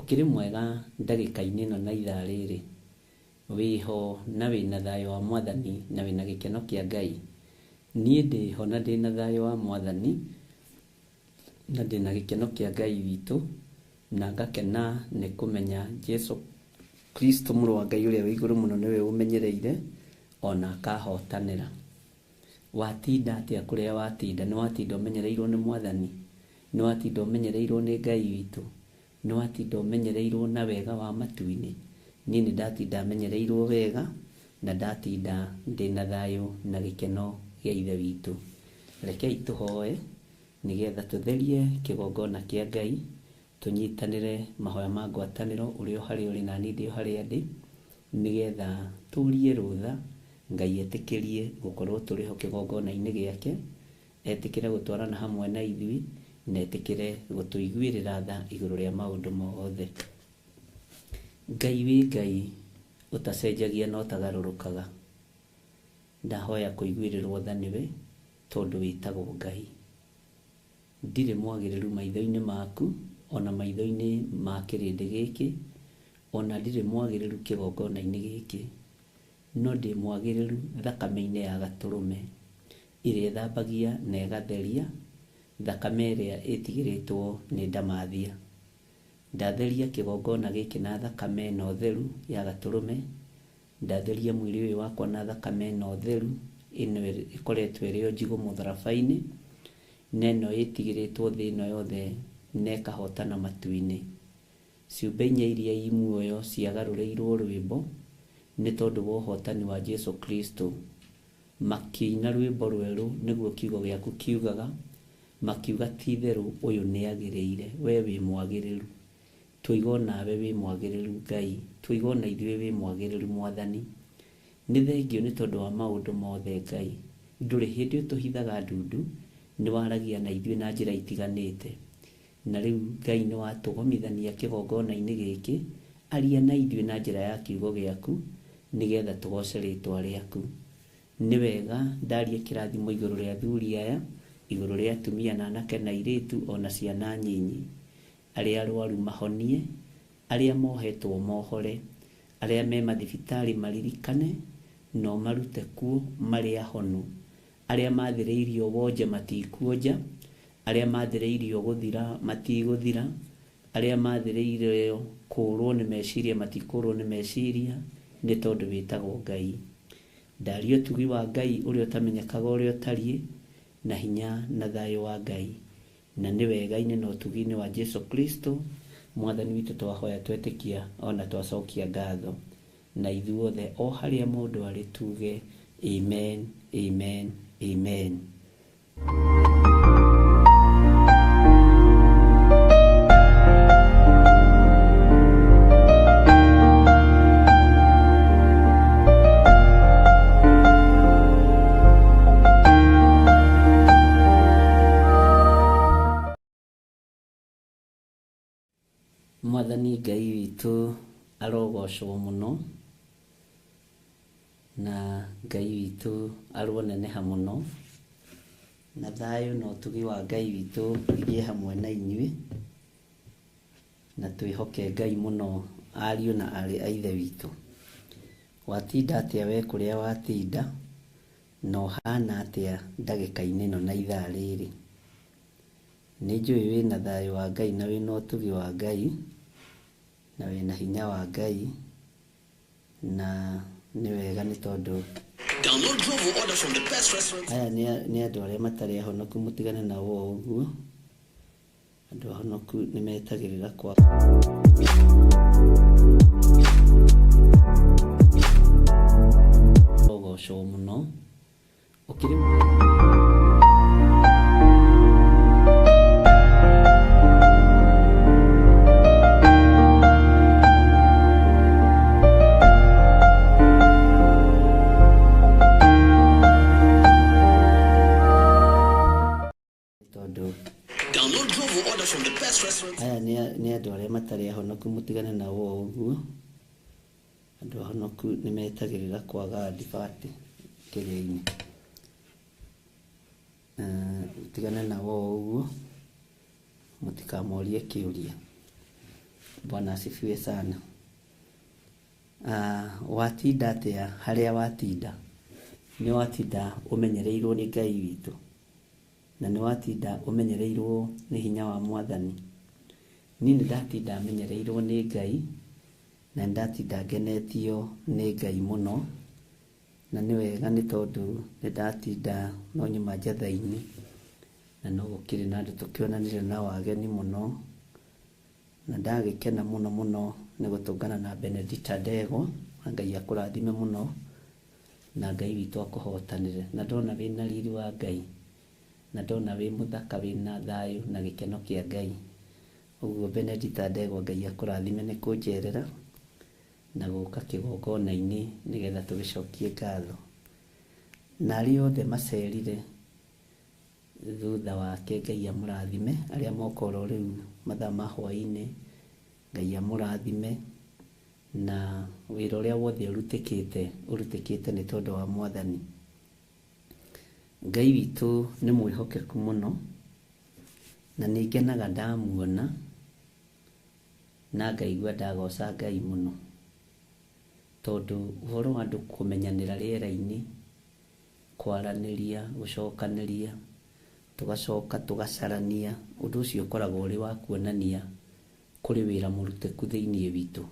Ũkĩrĩ mwega ndagĩka-inĩ ĩno na ithaa rĩrĩ? Wĩho na wĩna thayũ wa Mwathani na wĩna gĩkeno kĩa Ngai? Niĩ ndĩho na ndĩna thayũ wa Mwathani na ndĩna gĩkeno kĩa Ngai witũ na ngakena nĩ kũmenya Jesu Kristo mũrũ wa Ngai ũrĩa wĩ igũrũ mũno nĩwe ũmenyereire ona akahotanĩra. Watinda atĩa kũrĩa watinda? Nĩ watinda ũmenyereirwo nĩ Mwathani? Nĩ watinda ũmenyereirwo nĩ Ngai witũ? Nĩ watinda ũmenyereirwo na wega wa matu-inĩ? Niĩ nĩ ndatinda menyereirwo wega na ndatinda ndĩna thayũ na gĩkeno gĩa Ithe witũ. Rekei tũhoe nĩgetha tũtherie kĩgongona kĩa Ngai, tũnyitanĩre mahoya ma ngwatanĩro ũrĩ o harĩa ũrĩ na niĩ ndĩ o harĩa ndĩ, nĩgetha tũrie rũtha Ngai etĩkĩrie gũkorwo tũrĩ ho kĩgongona-inĩ gĩake, etĩkĩre gũtwarana hamwe na ithuĩ, na etĩkĩre gũtũiguĩrĩra tha igũrũ rĩa maũndũ mothe. Ngai wĩ Ngai ũtacenjagia na ũtagarũrũkaga. Ndahoya kũiguĩrĩrwo tha nĩwe tondũ wĩtagwo Ngai. Ndirĩ mwagĩrĩru maitho-inĩ maku ona maitho-inĩ ma kĩrĩndĩ gĩkĩ, ona ndirĩ mwagĩrĩru kĩgongona-inĩ gĩkĩ, no ndĩ mwagĩrĩru thakame-inĩ ya Gatũrũme ĩrĩa ĩthambagia na ĩgatheria, thakame ĩrĩa ĩtigĩrĩtwo nĩ ndamathia. Ndatheria kĩgongona gĩkĩ na thakame ĩno theru ya Gatũrũme, ndatheria mwĩrĩ ũyũ wakwa na thakame ĩno theru ĩno ĩkoretwo ĩrĩ o njigũ mũtharaba-inĩ, na ĩno ĩtigĩrĩtwo thĩ ĩno yothe na ĩkahotana matu-inĩ. Ciũmbe inya iria i muoyo ciagarũrĩirwo rwĩmbo nĩ tondũ wa ũhotani wa Jesu Kristo. Makĩina rwĩmbo rwerũ nĩguo kiugo gĩaku kiugaga, makiuga ti-itherũ ũyũ nĩagĩrĩire, we wĩ mwagĩrĩru. Twoiga onawe wĩ mwagĩrĩru Ngai, twoiga ona ithuĩ wĩ mwagĩrĩru Mwathani. Nĩ thengiũ nĩ tondũ wa maũndũ mothe Ngai. Ndũrĩ hĩndĩ ũtũhithaga ndundu, nĩ waragia na ithuĩ na njĩra itiganĩte. Na rĩu Ngai nĩ watũgomithania kĩgongona-inĩ gĩkĩ, aria na ithuĩ na njĩra ya kiugo gĩaku, nĩgetha tũgoce rĩtwa rĩaku. Nĩ wega ndarie kĩrathimo igũrũ rĩa athuri aya, igũrũ rĩa atumia na anake na airĩtu ona ciana nyinyi. Arĩa arwaru mahonie, arĩa mohetwo mohore, arĩa me mathibitarĩ maririkane na ũmarute kuo marĩ ahonu, arĩa mathĩrĩirio wonje matikuonja, arĩa mathĩrĩirio gũthira matigũthira, arĩa mathĩrĩirio kũũrwo nĩ meciria matikũũrwo nĩ meciria, nĩ tondũ wĩtagwo Ngai. Ndaria ũtugi wa Ngai ũrĩa ũtamenyekaga ũrĩa ũtariĩ, na hinya na thayũ wa Ngai. Na nĩ wega-inĩ na ũtugi-inĩ wa Jesu Kristo Mwathani witũ twahoya twetĩkia ona twacokia ngatho. Na ithuothe o harĩa mũndũ arĩ tuge amen, amen, amen. Mwathani Ngai witũ arogocwo mũno, na Ngai witũ aroneneha mũno, na thayũ na ũtugi wa Ngai witũ igĩe hamwe na inyuĩ, na twĩhoke Ngai mũno ariũ na aarĩ a Ithe witũ. Watinda atĩa we kũrĩa watinda, na ũhana atĩa ndagĩka-inĩ ĩno na ithaa rĩrĩ? Nĩ njũĩ wĩna thayũ wa Ngai na wĩna ũtugi wa Ngai na wĩna hinya wa Ngai na nĩ wega nĩ tondũ Download Glovo order from the best restaurants. aya nĩ andũ arĩa matarĩ ahonoku mũtigane nao o ũguo. Andũ ahonoku nĩ metagĩrĩra kwa ũgocwo mũno. Ũkĩrĩ tondũ Download Glovo order from the best restaurants. aya nĩ andũ arĩa matarĩ ahonoku mũtigane nao o ũguo. Andũ ahonoku nĩ metagĩrĩra kwaga advert kĩrĩa-inĩ. Mũtigane nao o ũguo, mũtikamorie kĩũria. Bwana asifiwe sana. Watinda atĩa harĩa watinda? Nĩ watinda ũmenyereirwo nĩ Ngai witũ, na nĩ watinda ũmenyereirwo nĩ hinya wa Mwathani. Niĩ nĩ ndatinda menyereirwo nĩ Ngai, na nĩ ndatinda ngenetio nĩ Ngai mũno, na nĩ wega nĩ tondũ nĩ ndatinda no nyuma njatha-inĩ, na no gũkĩrĩ na andũ tũkĩonanire nao ageni mũno, na ndagĩkena mũno mũno nĩ gũtũngana na Benedicta Ndegwa, na Ngai akũrathime mũno, na Ngai witũ akũhotanĩre. Na ndona wĩna riri wa Ngai, na ndona wĩ mũthaka wĩna thayũ na gĩkeno kĩa Ngai. Ũguo Benedicta Ndegwa Ngai akũrathime nĩ kũnjerera na gũka kĩgongona-inĩ nĩgetha tũgĩcokie ngatho. Na arĩa othe macerire thutha wake Ngai amũrathime, arĩa moka oro rĩu mathaa ma hwaĩ-inĩ Ngai amũrathime, na wĩra ũrĩa wothe ũrutĩkĩte ũrutĩkĩte nĩ tondũ wa Mwathani. Ngai witũ nĩ mwĩhokeku mũno, na nĩ ngenaga ndamuona na ngaigua ndagoca Ngai mũno, tondũ ũhoro wa andũ kũmenyanĩra rĩera-inĩ, kwaranĩria, gũcokanĩria, tũgacoka tũgacarania, ũndũ ũcio ũkoragwo ũrĩ wa kuonania kũrĩ wĩra mũrutĩku thĩinĩ witũ.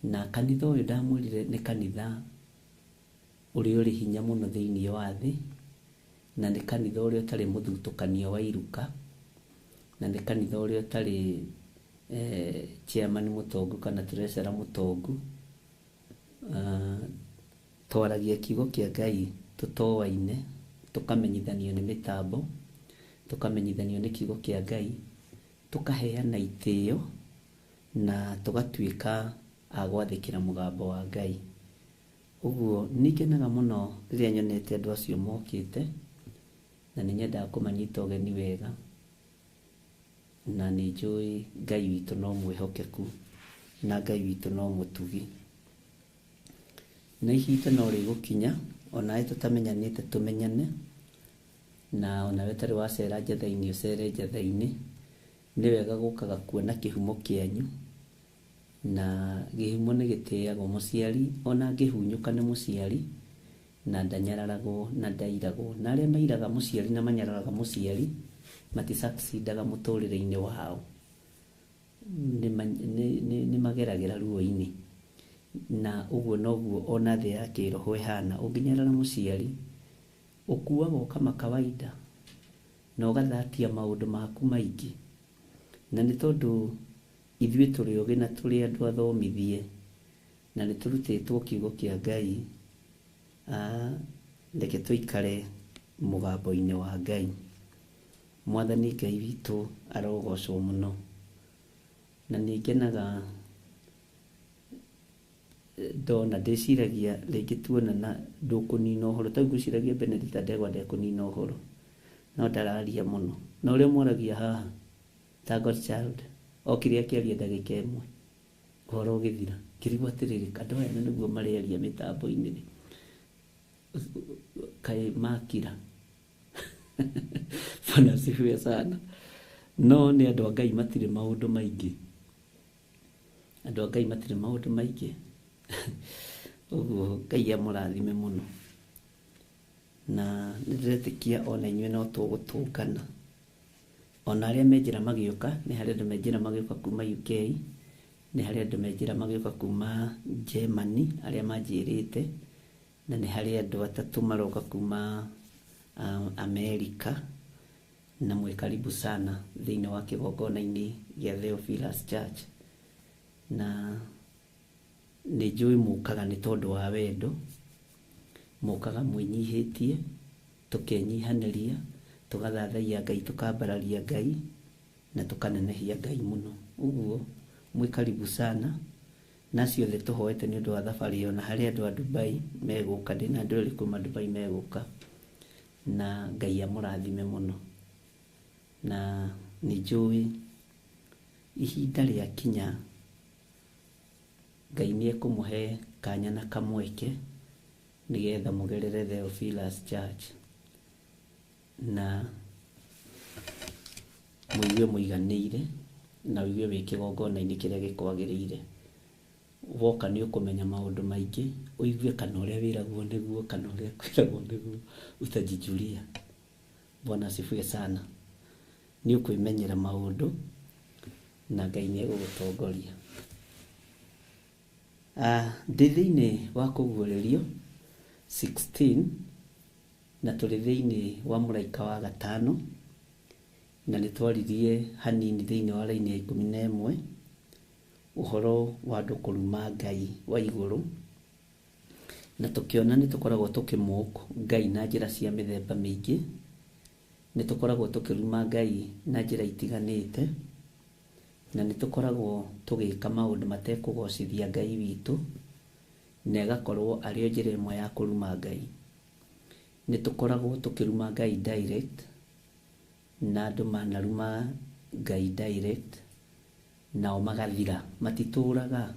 Na kanitha ũyũ ndamwĩrire nĩ kanitha ũrĩa ũrĩ hinya mũno thĩinĩ wa thĩ, na nĩ kanitha ũrĩa ũtarĩ mũthutũkanio wa iruka, na nĩ kanitha ũrĩa ũtarĩ chairman mũtongu kana treasurer mũtongu. Twaragia kiugo kĩa Ngai tũtoaine, tũkamenyithanio nĩ mĩtambo, tũkamenyithanio nĩ kiugo kĩa Ngai, tũkaheana itĩo na tũgatuĩka a gwathĩkĩra mũgambo wa Ngai. Ũguo nĩ ngenaga mũno rĩrĩa nyonete andũ acio mokĩte, na nĩ nyendaga kũmanyita ũgeni wega, na nĩ njũĩ Ngai witũ no mwĩhokeku na Ngai witũ no mũtugi. Na ihinda no rĩgũkinya onawe tũtamenyanĩte tũmenyane, na onawe ũtarĩ wacera njatha-inĩ ũcere njatha-inĩ. Nĩ wega gũkaga kuona kĩhumo kĩanyu, na kĩhumo nĩ gĩtĩagwo. Mũciari ona angĩhunyũka nĩ mũciari, na ndanyararagwo na ndairagwo. Na arĩa mairaga mũciari na manyararaga mũciari mati-succeedaga mũtũrĩre-inĩ wao, nĩ mageragĩra ruo-inĩ. Na ũguo noguo ona thĩ ya kĩroho ĩhana. Ũngĩnyarara mũciari ũkuaga o kama kawaida, na ũgathatia maũndũ maku maingĩ. Na nĩ tondũ ithuĩ tũrĩ ogĩ na tũrĩ andũ athomithie, na nĩ tũrutĩtwo kiugo kĩa Ngai, reke tũikare mũgambo-inĩ wa Ngai. Mwathani Ngai witũ arogocwo mũno. Na nĩ ngenaga ndona, ndĩciragia rĩngĩ tuonana ndũkũnina ũhoro. Ta rĩu ngwĩciragia Benedicta Ndegwa ndekũnina ũhoro, no ndararia mũno. Na ũrĩa mwaragia haha ta God child, okire akĩaria ndagĩka ĩmwe ũhoro ũgĩthira. Ngĩrigwo atĩrĩrĩ, andũ aya nĩguo marearia mĩtambo-inĩ rĩ, kaĩ makira? Bwana asifiwe sana. No nĩ andũ a Ngai matirĩ maũndũ maingĩ, andũ a Ngai matirĩ maũndũ maingĩ. Ũguo Ngai amũrathime mũno, na nĩ ndĩretĩkia ona inyuĩ no tũgũtũngana. Ona arĩa me njĩra magĩũka, nĩ harĩ andũ me njĩra magĩũka kuma UK, nĩ harĩ andũ me njĩra magĩũka kuma Germany arĩa manjĩrĩte, na nĩ harĩ andũ atatũ maroka kuma America, na mwĩ karibu sana thĩinĩ wa kĩgongona-inĩ gĩa Theophilus Church. Na nĩ njũĩ mũkaga nĩ tondũ wa wendo, mũkaga mwĩnyihĩtie, tũkenyihanĩria, tũgathathaiya Ngai, tũkambararia Ngai, na tũkanenehia Ngai mũno. Ũguo mwĩ karibu sana. Na acio othe tũhoete nĩ ũndũ wa thabarĩ ĩyo, na harĩ andũ a Dubai megũka, ndĩna andũ erĩ kuma Dubai megũka, na Ngai amũrathime mũno. Na nĩ njũĩ ihinda rĩakinya Ngai nĩ ekũmũhe kanya na kamweke nĩgetha mũgerere Theophilus Church na mũigue mũiganĩire, na ũigue wĩ kĩgongona-inĩ kĩrĩa gĩkwagĩrĩire. Woka nĩ ũkũmenya maũndũ maingĩ, ũigue kana ũrĩa wĩragwo nĩguo, kana ũrĩa kwĩragwo nĩguo, utajijulia. Bwana asifiwe sana. Nĩ ũkwĩmenyera maũndũ na Ngai nĩ egũgũtongoria. Ndĩ thĩinĩ wa kũguũrĩrio 16 na tũrĩ thĩinĩ wa mũraika wa gatano, na nĩ twaririe hanini thĩinĩ wa raini ya 11 ũhoro wa andũ kũruma Ngai wa igũrũ, na tũkĩona nĩ tũkoragwo tũkĩmũk Ngai na njĩra cia mĩthemba mĩingĩ, nĩ tũkoragwo tũkĩruma Ngai na njĩra itiganĩte, na nĩ tũkoragwo tũgĩka maũndũ matekũgocithia Ngai witũ, na ĩgakorwo arĩ o njĩra ĩmwe ya kũruma Ngai. Nĩ tũkoragwo tũkĩruma Ngai direct, na andũ manaruma Ngai direct, nao magathira, matitũraga,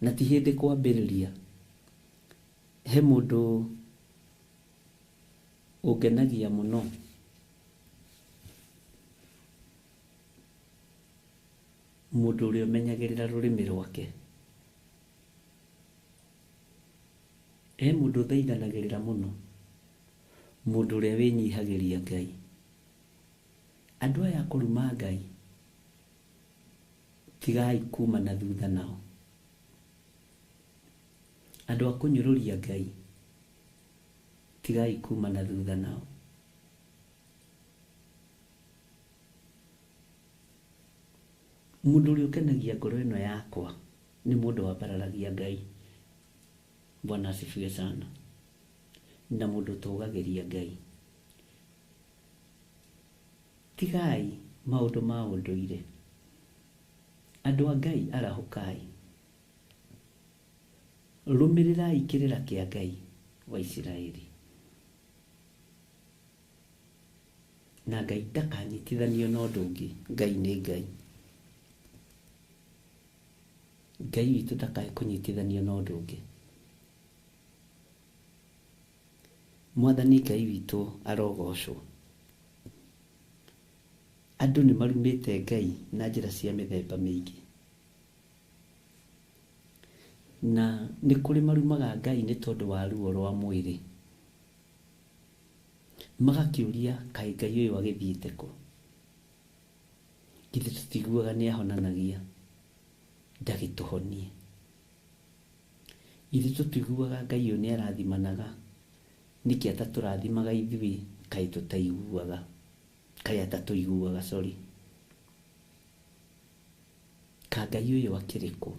na ti hĩndĩ kwambĩrĩria. He mũndũ ũngenagia mũno, mũndũ ũrĩa ũmenyagĩrĩra rũrĩmĩ rwake. He mũndũ ũthaithanagĩrĩra mũno, mũndũ ũrĩa wĩnyihagĩria Ngai. Andũ aya a kũruma Ngai, tigai kuma na thutha nao. Andũ a kũnyũrũria Ngai, tigai kuma na thutha nao. Mũndũ ũrĩa ũkenagia ngoro ĩno yakwa nĩ mũndũ wambararagia Ngai. Bwana asifiwe sana. Na mũndũ ũtũgagĩria Ngai. Tigai maũndũ ma ũndũire. Andũ a Ngai arahũkai. Rũmĩrĩrai kĩrĩra kĩa Ngai wa Isiraeli. Na Ngai ndakanyitithanio na ũndũ ũngĩ. Ngai nĩ Ngai. Ngai witũ ndakae kũnyitithanio na ũndũ ũngĩ. Mwathani Ngai witũ arogocwo. Andũ nĩ marumĩte Ngai na njĩra cia mĩthemba mĩingĩ. Na nĩ kũrĩ marumaga Ngai nĩ tondũ wa ruo rwa mwĩrĩ. Magakĩũria kaĩ Ngai ũyũ agĩthiĩte kũ? Githĩ tũtiguaga nĩ ahonanagia, ndagĩtũhonie. Githĩ tũtiguaga Ngai ũyũ nĩ arathimanaga, nĩkĩ atatũrathimaga ithuĩ kaĩ tũtaiguaga, kaĩ atatũiguaga, sorry. Ka Ngai ũyũ akĩrĩ kũ?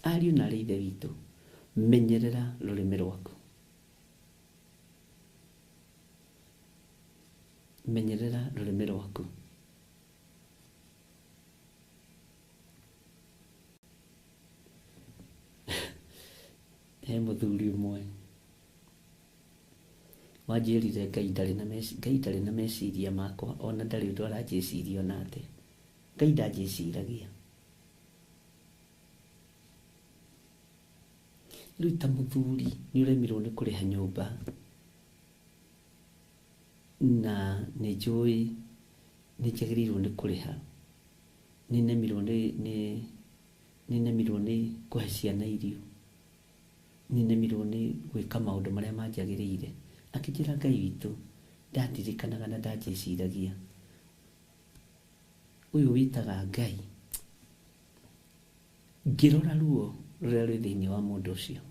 Ariũ na arĩ ithe witũ, menyerera rũrĩmĩ rwaku. Menyerera rũrĩmĩ rwaku. He mũthuri ũmwe wanjĩrire Ngai ndarĩ na Ngai ndarĩ na meciria makwa, ona ndarĩ ũndũ aranjĩciria ona atĩa. Ngai ndanjĩciragia. Rĩu ta mũthuri nĩ ũremirwo nĩ kũrĩha nyũmba, na nĩ njũĩ nĩ njagĩrĩirwo nĩ kũrĩha, nĩ nemirwo nĩ kũhe ciana irio, nĩ nemirwo nĩ gwĩka maũndũ marĩa manjagĩrĩire. Akĩnjĩra Ngai witũ ndandirikanaga na ndanjĩciragia. Ũyũ wĩtaga Ngai, ngĩrora ruo rũrĩa rwĩ thĩinĩ wa mũndũ ũcio,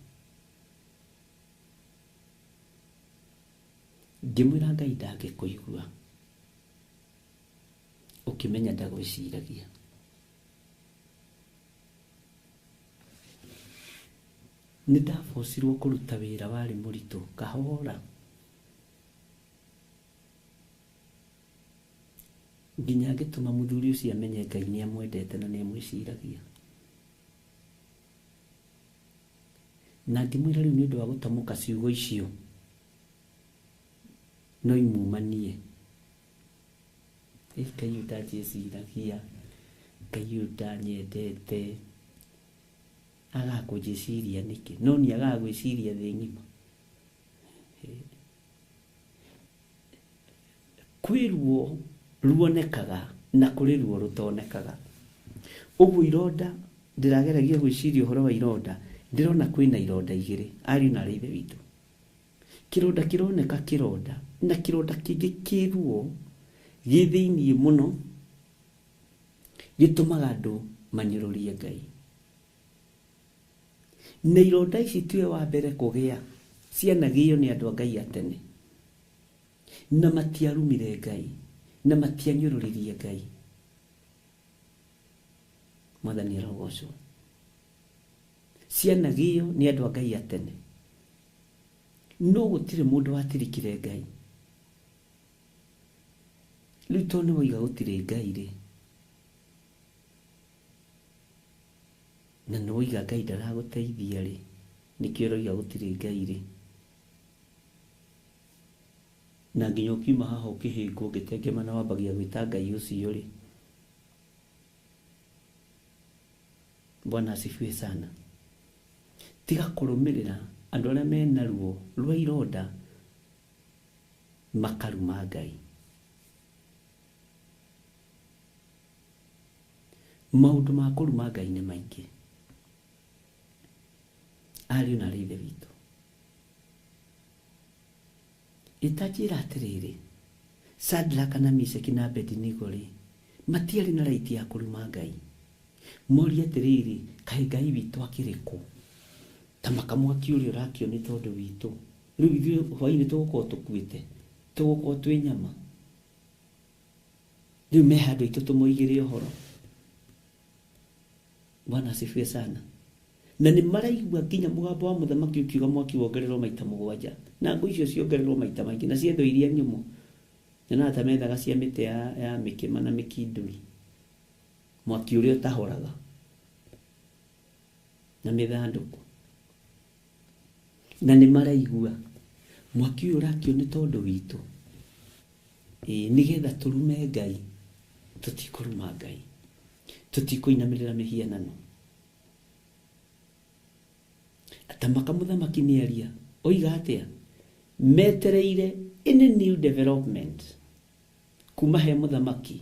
ngĩmwĩra Ngai ndangĩkũigua, ũkĩmenya ndagwĩciragia. Nĩ ndabocirwo kũruta wĩra warĩ mũritũ kahora, nginya ngĩtũma mũthuri ũcio amenye Ngai nĩ amwendete na nĩ amwĩciragia. Na ngĩmwĩra rĩu nĩ ũndũ wa gũtamũka ciugo icio no imumanie. Ngai ũyũ ndanjĩciragia, Ngai ũyũ ndanyendete, agaga kũnjĩciria nĩkĩ? No nĩ agaga gwĩciria thĩ ng'ima. Kwĩ ruo ruonekaga Na kũrĩ ruo rũtonekaga. Ũguo ironda, ndĩrageragia gwĩciria ũhoro wa ironda, ndĩrona kwĩna ironda igĩrĩ, ariũ na arĩ ithe witũ. Kĩronda kĩroneka kĩronda, na kĩronda kĩngĩ kĩ ruo, gĩ thĩiniĩ mũno, gĩtũmaga andũ manyũrũrie Ngai. Na ironda ici tiwe wa mbere kũgĩa, cianagĩo nĩ andũ a Ngai a tene. Na matiarumire Ngai, na matianyũrũririe Ngai. Mwathani arogocwo. Cianagĩo nĩ andũ a Ngai a tene. No gũtirĩ mũndũ watirikire Ngai. Rĩu tondũ nĩ woiga gũtirĩ Ngai rĩ, na nĩ woiga Ngai ndaragũteithia rĩ, nĩkĩo ũroiga gũtirĩ Ngai rĩ. Na nginya ũkiuma haha ũkĩhĩngwo ũgĩtengemana wambagia gwĩta Ngai ũcio rĩ. Bwana asifiwe sana. Tiga kũrũmĩrĩra andũ arĩa mena ruo rwa ironda makaruma Ngai. Maũndũ ma kũruma Ngai nĩ maingĩ. Ariũ na arĩ ithe witũ. Ĩtanjĩra atĩrĩrĩ, Shadrach na Meshaki na Abednego rĩ, matiarĩ na right ya kũruma Ngai. Morie atĩrĩrĩ, kaĩ Ngai witũ akĩrĩ kũ? Ta makamwaki ũrĩa ũrakio nĩ tondũ witũ. Rĩu ithuĩ hwaĩ-inĩ tũgũkorwo tũkuĩte, tũgũkorwo twĩ nyama. Rĩu me handũ aitũ tũmoigĩre ũhoro. Bwana asifiwe sana. Na nĩ maraigua nginya mũgambo wa mũthamaki ũkiuga mwaki wongererwo maita mũgwanja. Na ngũ icio ciongererwo maita maingĩ, na ciethwo iria nyũmũ. Nyonaga ta methaga cia mĩtĩ ya mĩkĩma na mĩkindũri. Mwaki ũrĩa ũtahoraga. Na mĩthandũkũ. Na nĩ maraigua mwaki ũyũ ũrakio nĩ tondũ witũ. Ĩĩ, nĩgetha tũrume Ngai, tũtikũruma Ngai. Tũtikũinamĩrĩra mĩhianano. Atamaka mũthamaki nĩ aria, oiga atĩa? Metereire any new development kuma he mũthamaki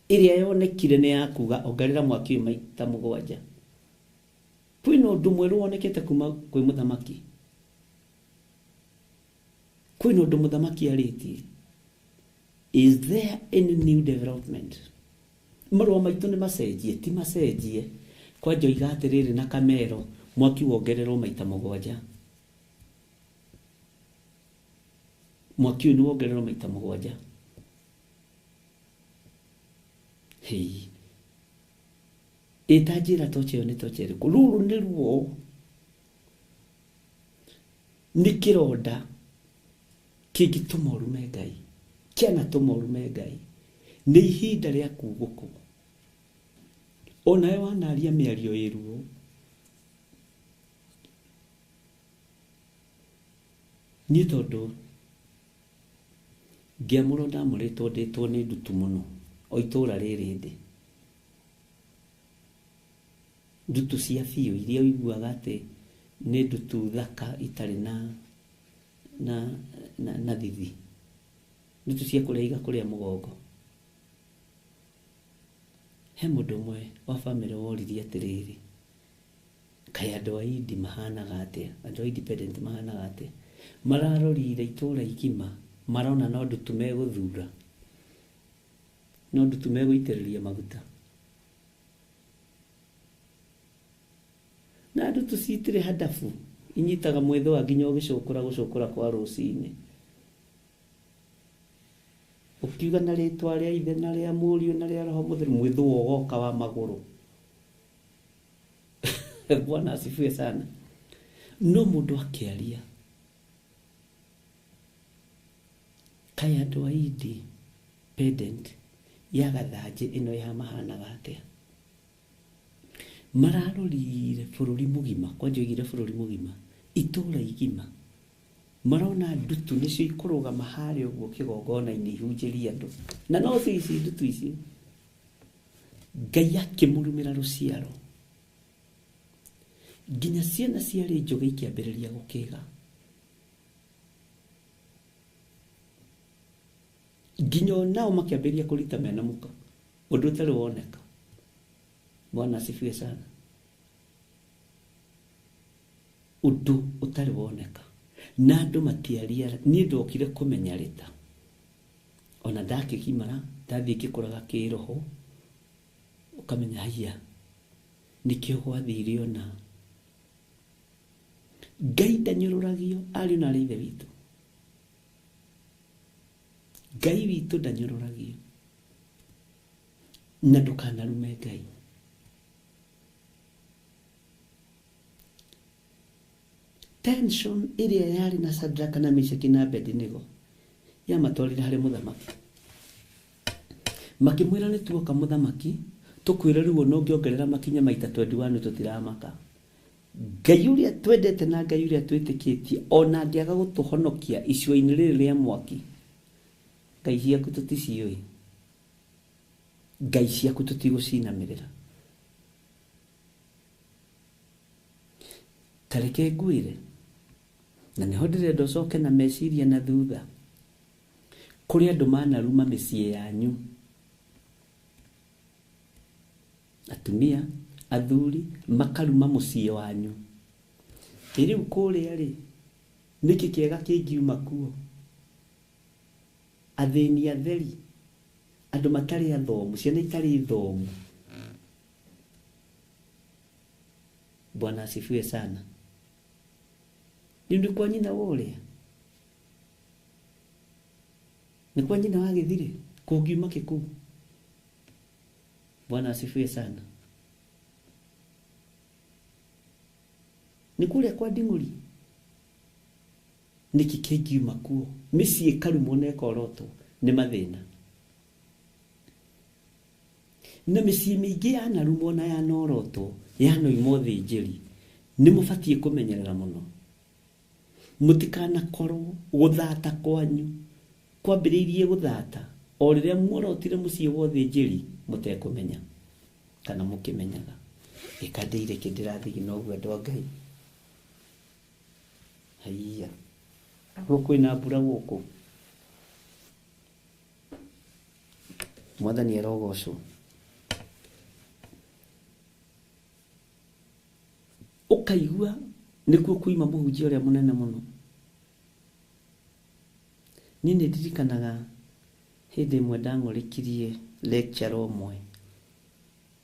ĩrĩa yonekire nĩ ya kuga ongerera mwaki ũyũ maita mũgwanja. Kwĩna ũndũ mwerũ wonekete kuma kwĩ mũthamaki. Kwĩna ũndũ mũthamaki arĩtie. Is there any new development? Marũa maitũ nĩ macenjie, ti macenjie. Kwanja oiga atĩrĩrĩ na kamero, mwaki wongererwo maita mũgwanja. Mwaki ũyũ nĩ wongererwo maita mũgwanja. Hei. Ĩtanjĩra tocha ĩyo nĩ tocha ĩrĩkũ? Rũrũ nĩ ruo. Nĩ kĩronda kĩngĩtũma ũrume Ngai. Kĩanatũma ũrume Ngai. Nĩ ihinda rĩa kugũkwo. Onawe wanaria mĩario ĩ ruo. Niĩ tondũ ngĩamũrwo ndamũrĩtwo ndĩtwo nĩ ndutu mũno o itũra rĩrĩ ndĩ. Ndutu cia biũ iria ũiguaga atĩ nĩ ndutu thaka itarĩ na thithi. Ndutu cia kũrĩa igakũrĩa mũgongo. He mũndũ ũmwe wa bamĩrĩ woririe atĩrĩrĩ, kaĩ andũ a Indi mahanaga atĩa? Andũ a independent mahanaga atĩa? Mararorire itũra igima, marona no ndutu megũthura. No ndutu megũitĩrĩria maguta. Na ndutu citirĩ handabu, inyitaga mwĩthũa nginya ũgĩcũkũra gũcũkũra kwa rũcinĩ. Ũkiuga na rĩtwa rĩa ithe na rĩa mũriũ na rĩa roho mũtheru, mwĩthũa ũgoka wa magũrũ. Bwana asifiwe sana. No mũndũ akĩaria, kaĩ andũ a independent ya gathanjĩ ĩno ya mahanaga atĩa? Mararorire bũrũri mũgima, kwanja oigire bũrũri mũgima, itũra igima. Marona ndutu nĩcio ikũrũgama harĩa ũguo kĩgongona-inĩ ihunjĩrie andũ. Na no cio ici ndutu ici. Ngai akĩmũrumĩra rũciaro. Nginya ciana ciarĩ njũgĩ ikĩambĩrĩria gũkĩga. Nginya onao makĩambĩrĩria kũrita mena mũka. Ũndũ ũtarĩ woneka. Bwana asifiwe sana. Ũndũ ũtarĩ woneka. Na andũ matiaria, niĩ ndokire kũmenya rĩta. Ona ndakĩgimara, ndathiĩ ngĩkũraga kĩroho, ũkamenya haiya, nĩkĩo gwathire ona. Ngai ndanyũrũragio, ariũ na aarĩ a Ithe witũ. Ngai witũ ndanyũrũragio. Na ndũkanarume Ngai. Tension ĩrĩa yarĩ na Shadraka na Meshaki na Abednego yamatwarire harĩ mũthamaki. Makĩmwĩra nĩ tuoka mũthamaki, tũkwĩre rĩu ona ũngĩongerera makinya maita 21 tũtiramaka. Ngai ũrĩa twendete na Ngai ũrĩa twĩtĩkĩtie ona angĩaga gũtũhonokia icua-inĩ rĩrĩ rĩa mwaki, Ngai ciaku tũticiũĩ. Ngai ciaku tũtigũcinamĩrĩra. Ta reke ngwĩre, na nĩho ndĩrenda ũcoke na meciria na thutha. Kũrĩ andũ manaruma mĩciĩ yanyu. Atumia, athuri, makaruma mũciĩ wanyu. Ĩ rĩu kũrĩa rĩ, nĩkĩ kĩega kĩngiuma kuo? Athĩni atheri, andũ matarĩ athomu, ciana itarĩ thomu. Bwana asifiwe sana. Rĩu nĩ kwa nyina wa ũrĩa? Nĩ kwa nyina wa gĩthirĩ? Kũngiuma kĩ kũu? Bwana asifiwe sana. Nĩ kũrĩa kwa nding'ũri? Nĩkĩ kĩngiuma kuo? Mĩciĩ ĩkarumwo na ĩkorotwo nĩ mathĩna. Na mĩciĩ mĩingĩ yanarumwo na yanorotwo, yanoimwo thĩnjĩri, nĩ mũbatiĩ kũmenyerera mũno. Mũtikanakorwo gũthata kwanyu kwambĩrĩirie gũthata o rĩrĩa muorotire mũciĩ wa ũthĩnjĩri mũtekũmenya kana mũkĩmenyaga. Ĩka ndĩire kĩndĩrathigina ũguo andũ a Ngai. Haiya. Gũkũ kwĩna mbura gũkũ. Mwathani arogocwo. Ũkaigua nĩkuo kuima mũhunjia ũrĩa mũnene mũno. Niĩ nĩ ndirikanaga hĩndĩ ĩmwe ndang'ũrĩkirie lecturer ũmwe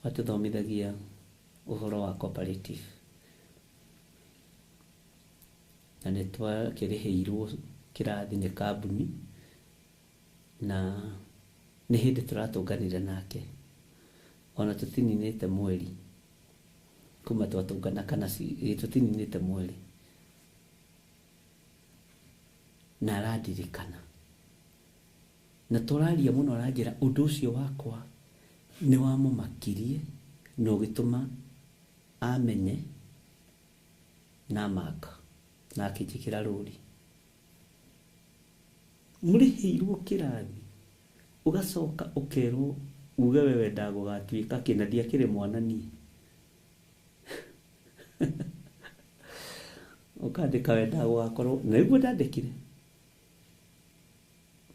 watũthomithagia ũhoro wa cooperative. Na nĩ twakĩrĩhĩirwo kĩrathi nĩ kambuni, na nĩ hĩndĩ tũratũnganire nake. Ona tũtininĩte mweri kuma twatũngana kana tũtininĩte mweri. Na arandirikana. Na tũraria mũno aranjĩra ũndũ ũcio wakwa nĩ wamũmakirie na ũgĩtũma amenye na amaka na akĩnjĩkĩra rũri. Mũrĩhĩirwo kĩrathi ũgacoka ũkerwo uge we wendaga gũgatuĩka kĩ, na ndiakĩrĩ mwana niĩ. Ũkandĩka wendaga gũgakorwo, na nĩguo ndandĩkire.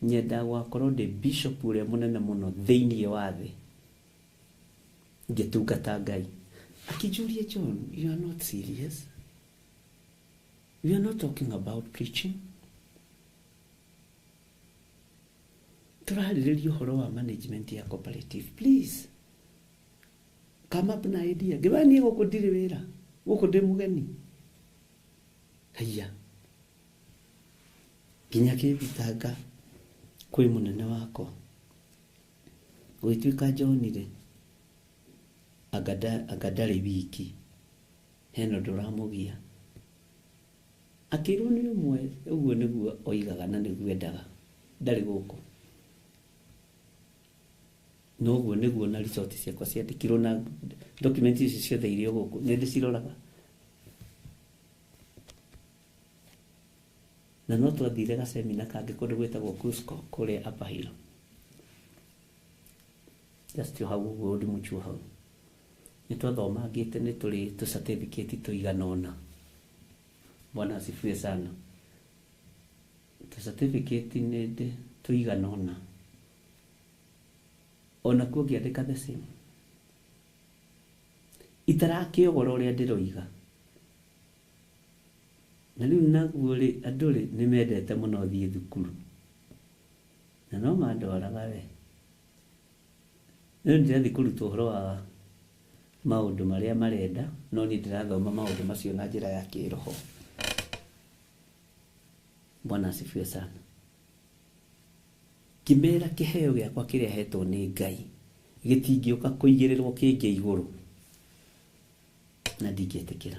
Nyendaga gũgakorwo ndĩ bishop ũrĩa mũnene mũno thĩinĩ wa thĩ. Ngĩtungata Ngai. Akĩnjũria, John, you are not serious. We are not talking about preaching. Tũrarĩrĩria ũhoro wa management ya cooperative. Please, come up na idea. Ngĩba niĩ gũkũ ndirĩ wĩra. Gũkũ ndĩ mũgeni. Haiya. Nginya kĩthitanga kwĩ mũnene wakwa. Gũgĩtuĩka John rĩ, anga ndarĩ wiki. Hena ũndũ ũramũgia. Akĩrwo nĩ ũmwe, ũguo nĩguo oigaga na nĩguo endaga. Ndarĩ gũkũ. Na ũguo nĩguo na result ciakwa ciandĩkirwo na document ici ciothe irĩ o gũkũ. Nĩ ndĩciroraga. Na no twathire gacemina kangĩ kũndũ gwĩtagwo Cusco kũrĩa Upper Hill. Just hau ũguo ndĩmũchuo hau. Nĩ twathomangĩte nĩ tũrĩ tũ certificate tũigana ũna. Bwana asifiwe sana. Tũ certificate nĩ ndĩ tũigana ũna. Onakuo ngĩandĩka the same. Itarakĩogora ũrĩa ndĩroiga. Na rĩu naguo rĩ, andũ rĩ, nĩ mendete mũno thiĩ thukuru. Na no mandwaraga we. Rĩu ndĩrathiĩ kũrutwo ũhoro wa maũndũ marĩa marenda, no niĩ ndĩrathoma maũndũ macio na njĩra ya kĩroho. Bwana asifiwe sana. Ngĩmera kĩheo gĩakwa kĩrĩa hetwo nĩ Ngai gĩtingĩũka kũigĩrĩrwo kĩngĩ igũrũ, na ndingĩtĩkĩra.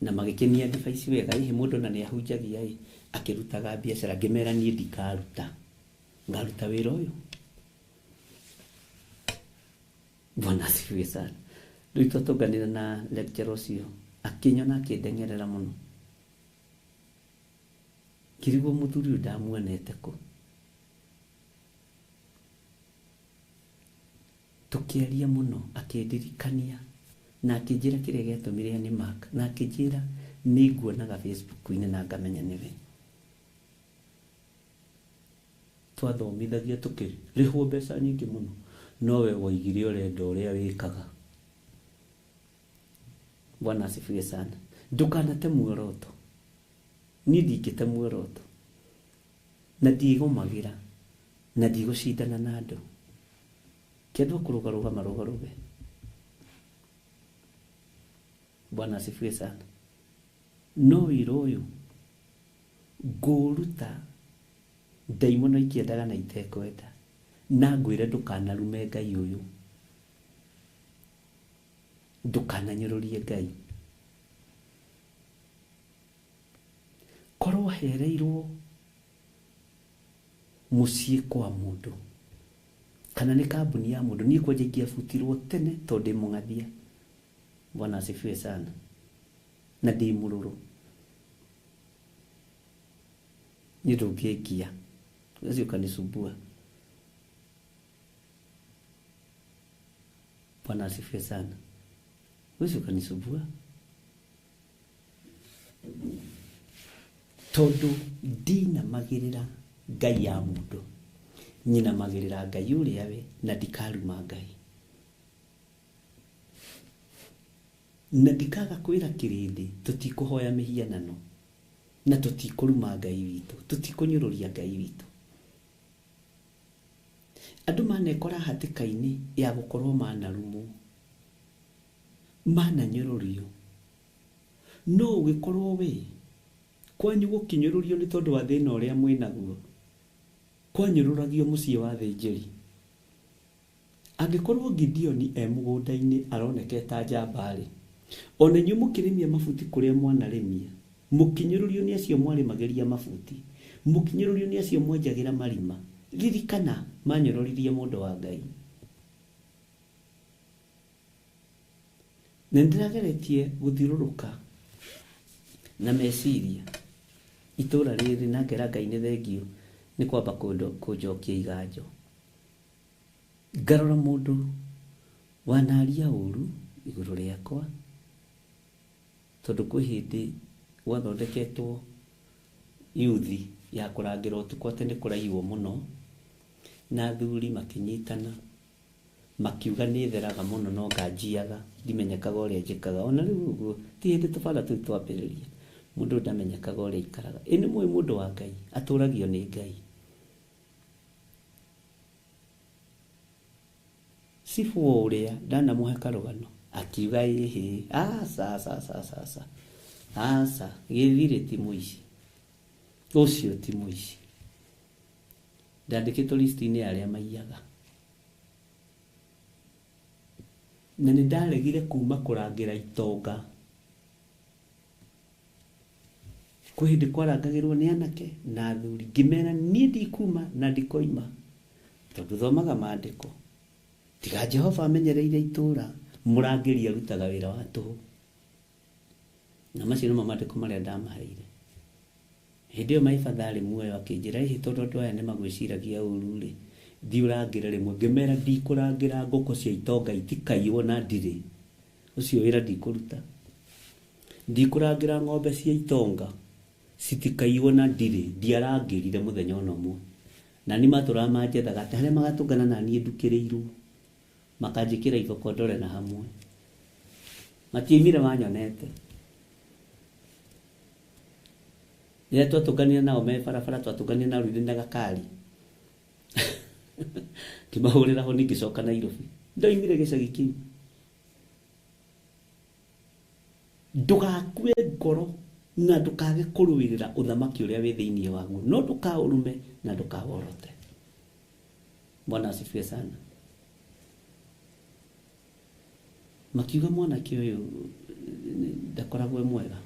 Na magĩkĩnia advice wega, hihi mũndũ na nĩ ahunjagia ĩ, akĩrutaga biacara. Ngĩmera niĩ ndikaruta, ngaruta wĩra ũyũ. Bwana asifiwe sana. Rĩu twatũnganire na lecturer ũcio, akĩnyona akĩndengerera mũno. Ngĩrigwo mũthuri ũyũ ndamuonete kũ. Tũkĩaria mũno, akĩndirikania na akĩnjĩra kĩrĩa gĩatũmire nĩ mark, na akĩnjĩra nĩ nguonaga Facebook-inĩ na ngamenya nĩwe. Twathomithagia tũkĩrĩhwo mbeca nyingĩ mũno, nowe woigire ũrenda ũrĩa wĩkaga. Bwana asifiwe sana. Ndũkanate muoroto. Niĩ ndingĩte muoroto, na ndigũmagĩra, na ndigũcindana na andũ. Kĩandũ kũrũgarũga marũgarũge. Bwana asifiwe sana. No wĩra ũyũ ngũũruta ndaimono ikĩendaga na itekwenda, na ngwĩre ndũkanarume Ngai ũyũ, ndũkananyũrũrie Ngai. Korwo hereirwo mũciĩ kwa mũndũ kana nĩ kambuni ya mũndũ, niĩ kwanja ingĩabutirwo tene tondũ ndĩ mũng'athia. Bwana asifiwe sana. Na ndĩ mũrũrũ. Niĩ ndũngĩngia, ũcio ũkanisumbua. Bwana asifiwe sana. Ũcio ũkanisumbua. Tondũ ndinamagĩrĩra Ngai ya mũndũ, nyinamagĩrĩra Ngai ũrĩa we, na ndikaruma Ngai. Na ndikaga kwĩra kĩrĩndĩ tũtikũhoya mĩhianano, na tũtikũruma Ngai witũ, tũtikũnyũrũria Ngai witũ. Andũ manekora hatĩka-inĩ ya gũkorwo manarumwo, mananyũrũrio. No ũgĩkorwo we kwanyu gũkinyũrũrio nĩ tondũ wa thĩna ũrĩa mwĩnaguo, kwanyũrũragio mũciĩ wa thĩnjĩri. Angĩkorwo Gideoni e mũgũnda-inĩ aroneka ta njamba-rĩ, ona inyuĩ mũkĩrĩmia mabuti kũrĩa mwanarĩmia, mũkinyũrũrio nĩ acio mwarĩmagĩria mabuti, mũkinyũrũrio nĩ acio mwenjagĩra marima. Ririkana manyũrũririe mũndũ wa Ngai. Na nĩndĩrageretie gũthiũrũrũka na meciria itũra rĩrĩ, na ngera Ngai nĩ thengio nĩ kwamba kũnjokia iganjo. Ngarora mũndũ wanaria ũru igũrũ rĩakwa, tondũ kwĩ hĩndĩ gwathondeketwo yuthi ya kũrangĩra ũtukũ atĩ nĩ kũraiywo mũno, na athuri makĩnyitana makiuga nĩ theraga mũno no nganjiaga, ndimenyekaga ũrĩa njĩkaga. Ona rĩu ũguo ti hĩndĩ tũbara tũu twambĩrĩria, mũndũ ndamenyekaga ũrĩa aikaraga. Ĩ nĩ mũĩ mũndũ wa Ngai atũragio nĩ Ngai. Cibũ o ũrĩa ndanamũhe karũgano akiuga ĩhĩ, aca aca aca aca aca aca, gĩthirĩ ti mũici, ũcio ti mũici. Ndandĩkĩtwo list-inĩ ya arĩa maiyaga. Na nĩ ndaregire kuma kũrangĩra itonga. Kwĩ hĩndĩ kwarangagĩrwo nĩ anake na athuri, ngĩmera niĩ ndikuma na ndikoima, tondũ thomaga maandĩko. Tiga Jehova amenyereire itũra, mũrangĩri arutaga wĩra wa tũhũ. Na macio nĩmo maandĩko marĩa ndamaheire. Hĩndĩ ĩyo my father arĩ muoyo akĩnjĩra, ĩhĩ tondũ andũ aya nĩ magwĩciragia ũru rĩ, thiĩ ũrangĩre rĩmwe. Ngĩmera ndikũrangĩra ngũkũ cia itonga itikaiywo na ndirĩ. Ũcio wĩra ndikũruta. Ndikũrangĩra ng'ombe cia itonga citikaiywo na ndirĩ. Ndiarangĩrire mũthenya ona ũmwe. Na niĩ matũraga manjethaga atĩ harĩa magatũngana na niĩ ndukĩrĩirwo, makanjĩkĩra iboko ndore na hamwe. Matiaimire manyonete. Rĩrĩa twatũnganire nao me barabara, twatũnganire nao rĩrĩ na gakari. Ngĩmahũrĩra honi ngĩcoka Nairobi. Ndoimire gĩcagi kĩu. Ndũgakue ngoro na ndũkage kũrũĩrĩra ũthamaki ũrĩa wĩ thĩinĩ waguo, no ndũkaũrume na ndũkaworote. Bwana asifiwe sana. Makiuga mwanake ũyũ ndakoragwo e mwega,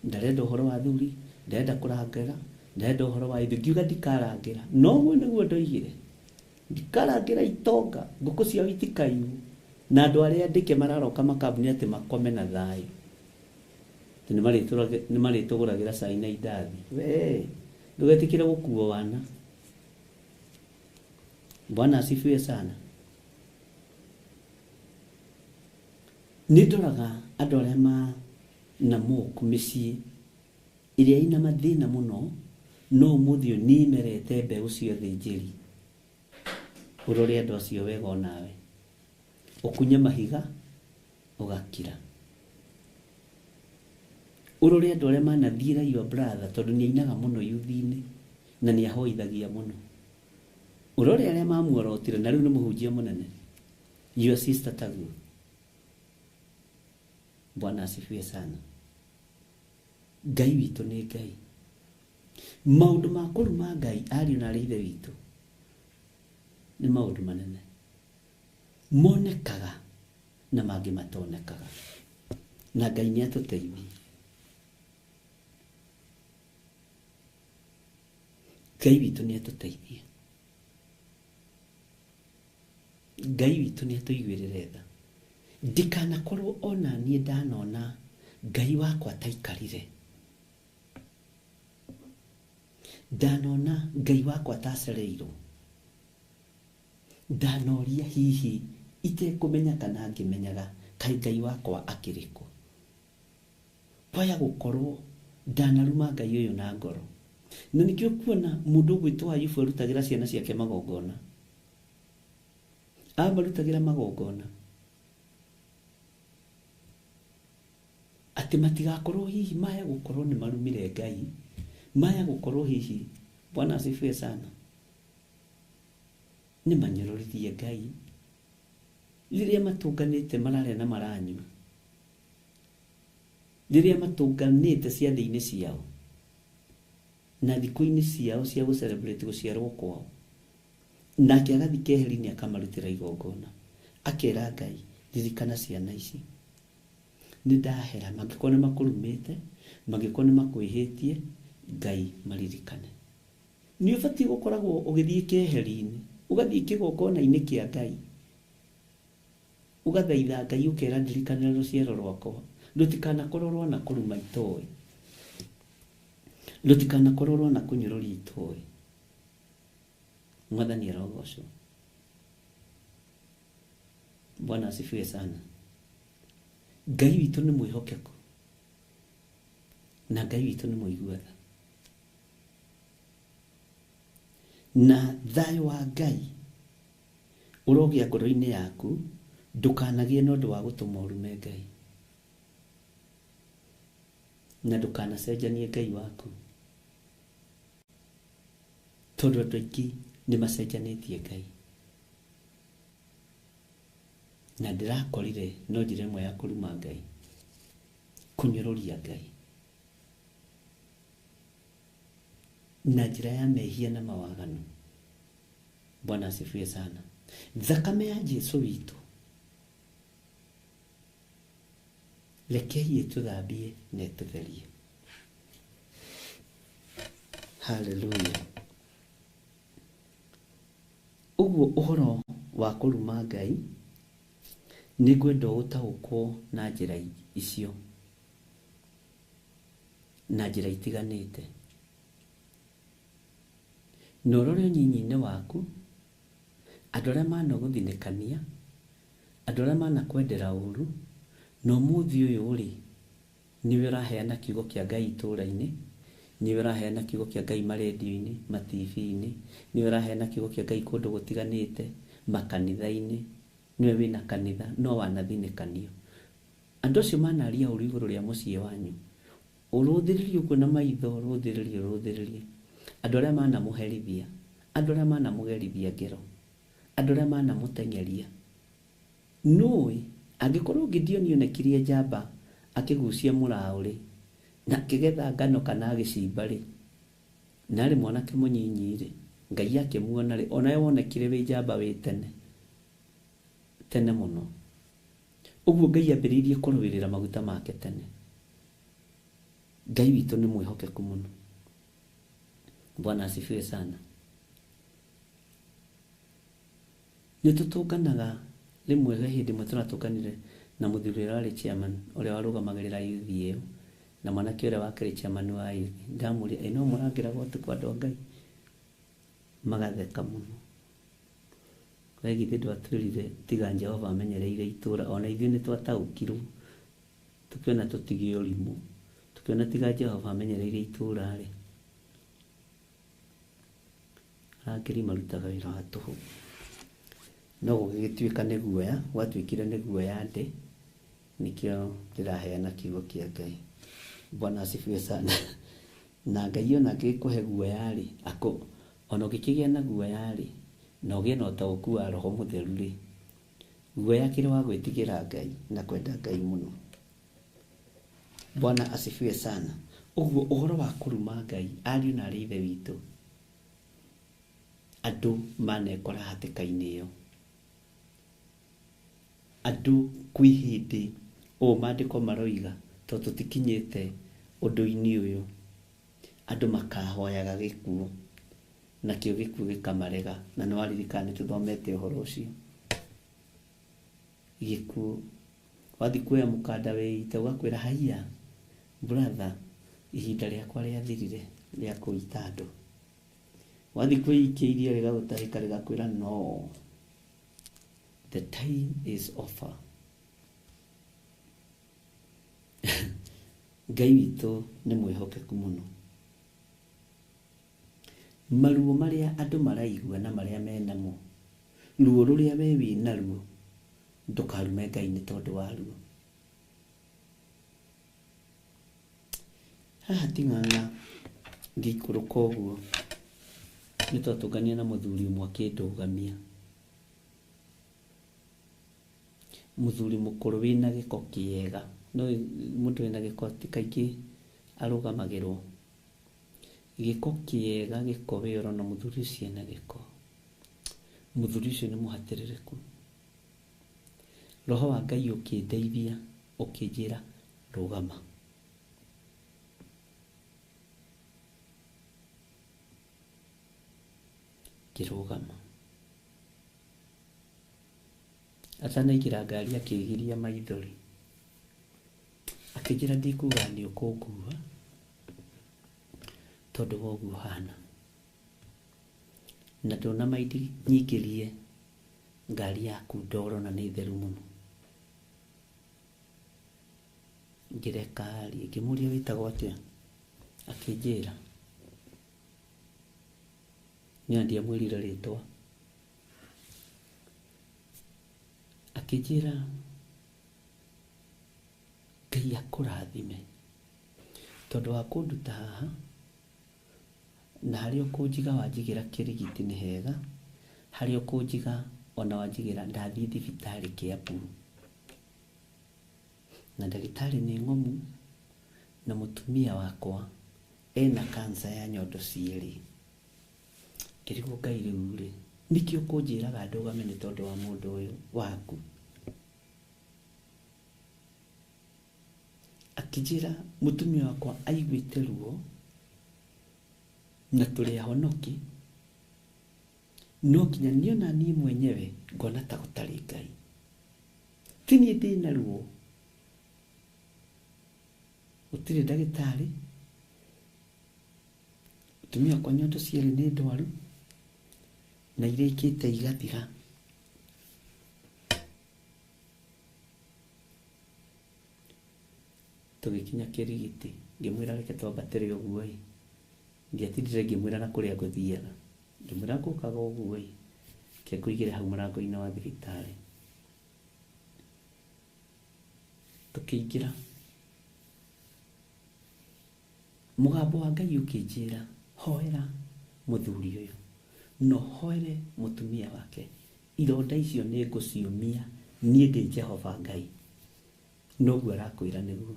ndarenda ũhoro wa athuri, ndarenda kũrangĩra, ndarenda ũhoro wa ithuĩ. Ngiuga ndikarangĩra, no ũguo nĩguo ndoigire, ndikarangĩra itonga, ngũkũ ciao itikaiywo, na andũ arĩa andĩke mararoka makambuni atĩ makome na thayũ, atĩ nĩ marĩtũgũragĩra cai na indathi. We ndũgetĩkĩre gũkuo wana. Bwana asifiwe sana. Nĩ ndoraga andũ arĩa ma na moku mĩciĩ ĩrĩa ĩna mathĩna mũno, no ũmũthĩ ũyũ nĩ ĩmerete mbeũ ciothe njĩri. Ũrore andũ acio wega onawe, ũkunye mahiga ũgakira. Ũrore andũ arĩa manathiĩra your brother, tondũ nĩ ainaga mũno yuthi-inĩ na nĩ ahoithagia mũno. Ũrore arĩa mamuorotire na rĩu nĩ mũhunjia mũnene, your sister taguo. Bwana asifiwe sana. Ngai witũ nĩ Ngai. Maũndũ ma kũruma Ngai ariũ na arĩ ithe witũ nĩ maũndũ manene monekaga na mangĩ matonekaga, na Ngai nĩ atũteithie. Ngai witũ nĩ atũteithie. Ngai witũ nĩ atũiguĩrĩre tha. Ndikanakorwo ona niĩ ndanona Ngai wakwa taikarire, ndanona Ngai wakwa tacereirwo, ndanoria hihi itekũmenya kana ngĩmenyaga kaĩ Ngai wakwa akĩrĩ kũ. Kwaya gũkorwo ndanaruma Ngai ũyũ na ngoro. Na nĩkĩo kuona mũndũ ũgwĩtwo Ayubu arutagĩra ciana ciake magongona. Amarutagĩra magongona atĩ matigakorwo hihi maya gũkorwo nĩ marumire Ngai, maya gũkorwo hihi, Bwana asifiwe sana, nĩ manyũrũririe Ngai. Rĩrĩa matũnganĩte mararĩa na maranyua, rĩrĩa matũnganĩte ciathĩ-inĩ ciao na thikũ-inĩ ciao cia gũ-celebrate gũciarwo kwao, nake agathiĩ keheri-inĩ akamarutĩra igongona, akera Ngai, ririkana ciana ici, nĩ ndahera, mangĩkorwo nĩ makũrumĩte, mangĩkorwo nĩ makwĩhĩtie, Ngai maririkane. Nĩ ũbatiĩ gũkoragwo ũgĩthiĩ keheri-inĩ, ũgathiĩ kĩgongona-inĩ kĩa Ngai, ũgathaitha Ngai ũkera ndirikanĩra rũciaro rwakwa, rũtikanakorwo rwana kũruma itoĩ, rũtikanakorwo rwana kũnyũrũria itoĩ. Mwathani arogocwo. Bwana asifiwe sana. Ngai witũ nĩ mwĩhokeku na Ngai witũ nĩ mũigua tha, na thayũ wa Ngai ũrogĩa ngoro-inĩ yaku, ndũkanagĩe na ũndũ wa gũtũma ũrume Ngai, na ndũkanacenjanie Ngai waku, tondũ andũ aingĩ nĩ macenjanĩtie Ngai. Na ndĩrakorire no njĩra ĩmwe ya kũruma Ngai, kũnyũrũria Ngai na njĩra ya mehia na mawaganu. Bwana asifiwe sana. Thakame ya Jesu witũ rekei ĩtũthambie na ĩtũtherie. Hallelujah. Ũguo ũhoro wa kũruma Ngai nĩ ngwenda ũtaũkwo na njĩra icio, na njĩra itiganĩte. Na ũrore ũnyinyi-inĩ waku, andũ arĩa managũthinĩkania, andũ arĩa manakwendera ũru, na ũmũthĩ ũyũ rĩ, nĩwe ũraheana kiugo kĩa Ngai itũũra-inĩ, Nĩwe ũraheana kiugo kĩa Ngai marendio-inĩ, ma-TV-inĩ, nĩwe ũraheana kiugo kĩa Ngai kũndũ gũtiganĩte, makanitha-inĩ, nĩwe wĩna kanitha, no wanathinĩkanio. Andũ acio manaria ũru igũrũ rĩa mũciĩ wanyu, ũrũthĩrĩrie ũguo na maitho, ũrũthĩrĩrie, ũrũthĩrĩrie. Andũ arĩa manamũherithia, andũ arĩa manamũgerithia ngero, andũ arĩa manamũteng'eria. Nũĩ, angĩkorwo Gideoni onekirie njamba akĩgucia mũraũ-rĩ, na akĩgetha ngano kana agĩcimba-rĩ, na arĩ mwanake mũnyinyi-rĩ, Ngai akĩmuona-rĩ, onawe wonekire wĩ njamba wĩ tene, tene mũno. Ũguo Ngai ambĩrĩirie kũrũĩrĩra maguta make tene. Ngai witũ nĩ mwĩhokeku mũno. Bwana asifiwe sana. Nĩ tũtũnganaga rĩmwe he hĩndĩ ĩmwe tũratũnganire na mũthuri ũrĩa warĩ chairman ũrĩa warũgamagĩrĩra youth ĩyo na mwanake ũrĩa wakĩrĩ chairman wa youth. Ndamũria, ĩ no mũrangĩraga ũtukũ andũ a Ngai? Magatheka mũno. We githĩ ndwatwĩrire tiga Jehova amenyereire itũra, ona ithuĩ nĩ twataũkirwo tũkĩona tũtige ũrimũ, tũkĩona tiga Jehova amenyereire itũra rĩ, arangĩri marutaga wĩra wa tũhũ. No gũgĩgĩtuĩka nĩ guoya, gwatuĩkire nĩ guoya ndĩ, nĩkĩo ndĩraheana kiugo kĩa Ngai. Bwana asifiwe sana. Na Ngai ona angĩgĩkũhe guoya rĩ, ona ũngĩkĩgĩa na guoya rĩ, na ũgĩe na ũtaũku wa Roho Mũtheru rĩ, guoya kĩrĩ wa gwĩtigĩra Ngai na kwenda Ngai mũno. Bwana asifiwe sana. Ũguo ũhoro wa kũruma Ngai, ariũ na arĩ ithe witũ, andũ manekora hatĩka-inĩ ĩyo. Andũ kwĩ hĩndĩ ũũ maandĩko maroiga, tondũ tũtikinyĩte ũndũ-inĩ ũyũ, andũ makahoyaga gĩkuũ, nakĩo gĩkuũ gĩkamarega. Na nĩ waririkana nĩ tũthomete ũhoro ũcio. Gĩkuũ, wathiĩ kuoya mũkanda wĩite ũgakwĩra haiya, brother, ihinda rĩakwa rĩathirire rĩa kũita andũ. Wathiĩ kwĩikia iria rĩgagũtahĩka rĩgakwĩra no, the time is over. Ngai witũ nĩ mwĩhokeku mũno. Maruo marĩa andũ maraigua na marĩa menamo, ruo rũrĩa we wĩ naruo, ndũkarume Ngai nĩ tondũ wa ruo. Haha ti ng'ang'a ngĩikũrũka ũguo, nĩ twatũngania na mũthuri ũmwe akĩndũgamia. Mũthuri mũkũrũ wĩna gĩko kĩega. No mũndũ wĩna gĩko ti kaingĩ arũgamagĩrwo. Gĩko kĩega, gĩko we ũrona mũthuri ũcio ena gĩko. Mũthuri ũcio nĩ mũhatĩrĩrĩku. Roho wa Ngai ũkĩndeithia, ũkĩnjĩra rũgama. Ngĩrũgama. Atanaingĩra ngari akĩgiria maithori. Akĩnjĩra ndikuga nĩ ũkũngua tondũ wa ũguo ũhana. Na ndũnamaindi nyingĩrie ngari yaku ndoro na nĩ theru mũno. Ngĩreka arie, ngĩmũria wĩtagwo atĩa? Akĩnjĩra. Niĩ ndiamwĩrire rĩtwa. Akĩnjĩra Ngai akũrathime tondũ wa kũnduta haha na harĩa ũkũnjiga wanjigĩra kĩrigiti nĩ hega, harĩa ũkũnjiga ona wanjigĩra ndathiĩ thibitarĩ Kiambu. Na ndagĩtarĩ nĩ ng'omu na mũtumia wakwa ena cancer ya nyondo cierĩ. Ngĩrigwo Ngai rĩu rĩ, nĩkĩ ũkũnjĩraga ndũgame nĩ tondũ wa mũndũ ũyũ waku? Akĩnjĩra mũtumia wakwa aiguĩte ruo na tũrĩ ahonoki, no nginya niĩ ona niĩ mwenyewe ngona ta gũtarĩ Ngai. Ti niĩ ndĩna ruo, gũtirĩ ndagĩtarĩ, mũtumia wakwa nyondo cierĩ nĩ ndwaru na irĩkĩte igathira. Tũgĩkinya Kĩrigiti, ngĩmwĩra reke twambatĩre ũguo ĩ. Ndiatindire ngĩmwĩra na kũrĩa ngũthiaga. Ngĩmwĩra ngũkaga ũguo ĩ, reke ngũigĩre hau mũrango-inĩ wa thibitarĩ. Tũkĩingĩra. Mũgambo wa Ngai ũkĩnjĩra, hoera mũthuri ũyũ, na ũhoere mũtumia wake. Ironda icio nĩ ngũciũmia, niĩ ndĩ Jehova Ngai. Noguo arakwĩra nĩguo.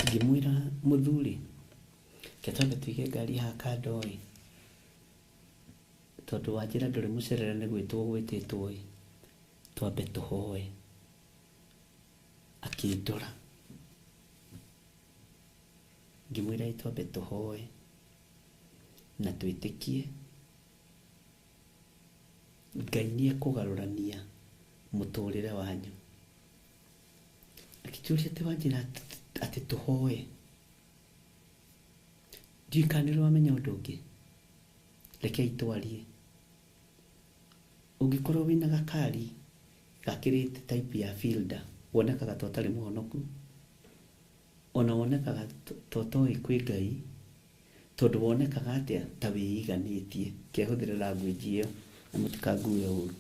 Ngĩmwĩra mũthuri, reke twambe tũige ngari haha kando ĩ, tondũ wanjĩra ndũrĩ mũcerere nĩ gwĩtwo gwĩtĩtwo ĩ, twambe tũhoe. Akĩndora. Ngĩmwĩra ĩ twambe tũhoe na twĩtĩkie Ngai nĩ ekũgarũrania mũtũrĩre wanyu. Akĩnjũria atĩ wanjĩra atĩ tũhoe. Ndiũĩ kana nĩ ũrĩ wamenya ũndũ ũngĩ. Rekei twarie. Ũngĩkorwo wĩna gakari gakĩrĩte type ya Fielder, wonekaga ta ũtarĩ mũhonoku, ona wonekaga ta ũtoĩ kwĩ Ngai, tondũ wonekaga atĩa ta wĩiganĩtie. Kehũthĩre language ĩyo na mũtikangue ũru.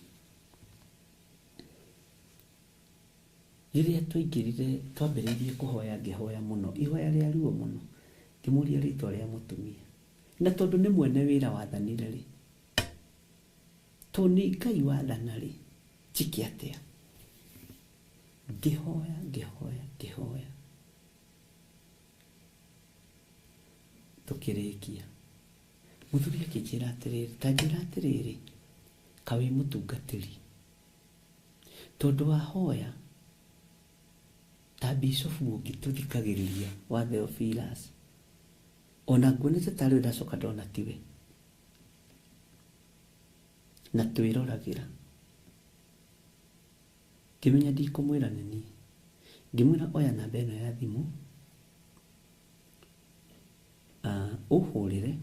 Rĩrĩa twaingĩrire twambĩrĩirie kũhoya ngĩhoya mũno, ihoya rĩa ruo mũno, ngĩmũria rĩtwa rĩa mũtumia. Na tondũ nĩ mwene wĩra wathanire rĩ, tondũ nĩ Ngai wathana rĩ, njĩke atĩa? Ngĩhoya, ngĩhoya, ngĩhoya. Tũkĩrĩkia. Mũthuri akĩnjĩra atĩrĩrĩ, ta njĩra atĩrĩrĩ, ka wĩ mũtungatĩri. Tondũ wahoya, ta bishofu ũngĩtũthikagĩrĩria wa Theophilus, ona nguonete tarĩ we ndacoka ndona tiwe. Na twĩroragĩra. Ngĩmenya ndikũmwĩra nĩ niĩ. Ngĩmwĩra oya namba ĩno ya thimũ, ũhũrĩre,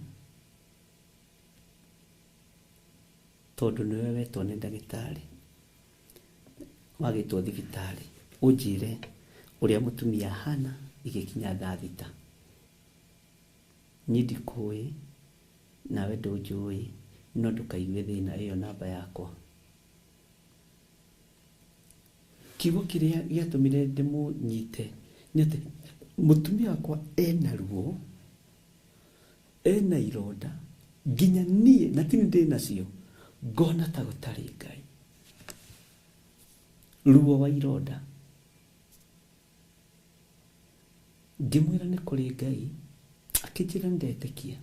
tondũ nĩwe wetwo nĩ ndagĩtarĩ, wagĩtwo thibitarĩ, ũnjĩre ũrĩa mũtumia ahana igĩkinya thaa thita. Niĩ ndikũĩ, nawe ndũnjũĩ, no ndũkaigue thĩna, ĩyo namba yakwa. Kiugo kĩrĩa gĩatũmire ndĩmũnyite nĩ atĩ mũtumia wakwa ena ruo, ena ironda, nginya niĩ na ti ndĩ nacio, ngona ta gũtarĩ Ngai. Ruo wa ironda. Ngĩmwĩra nĩ kũrĩ Ngai, akĩnjĩra nĩ ndetĩkia,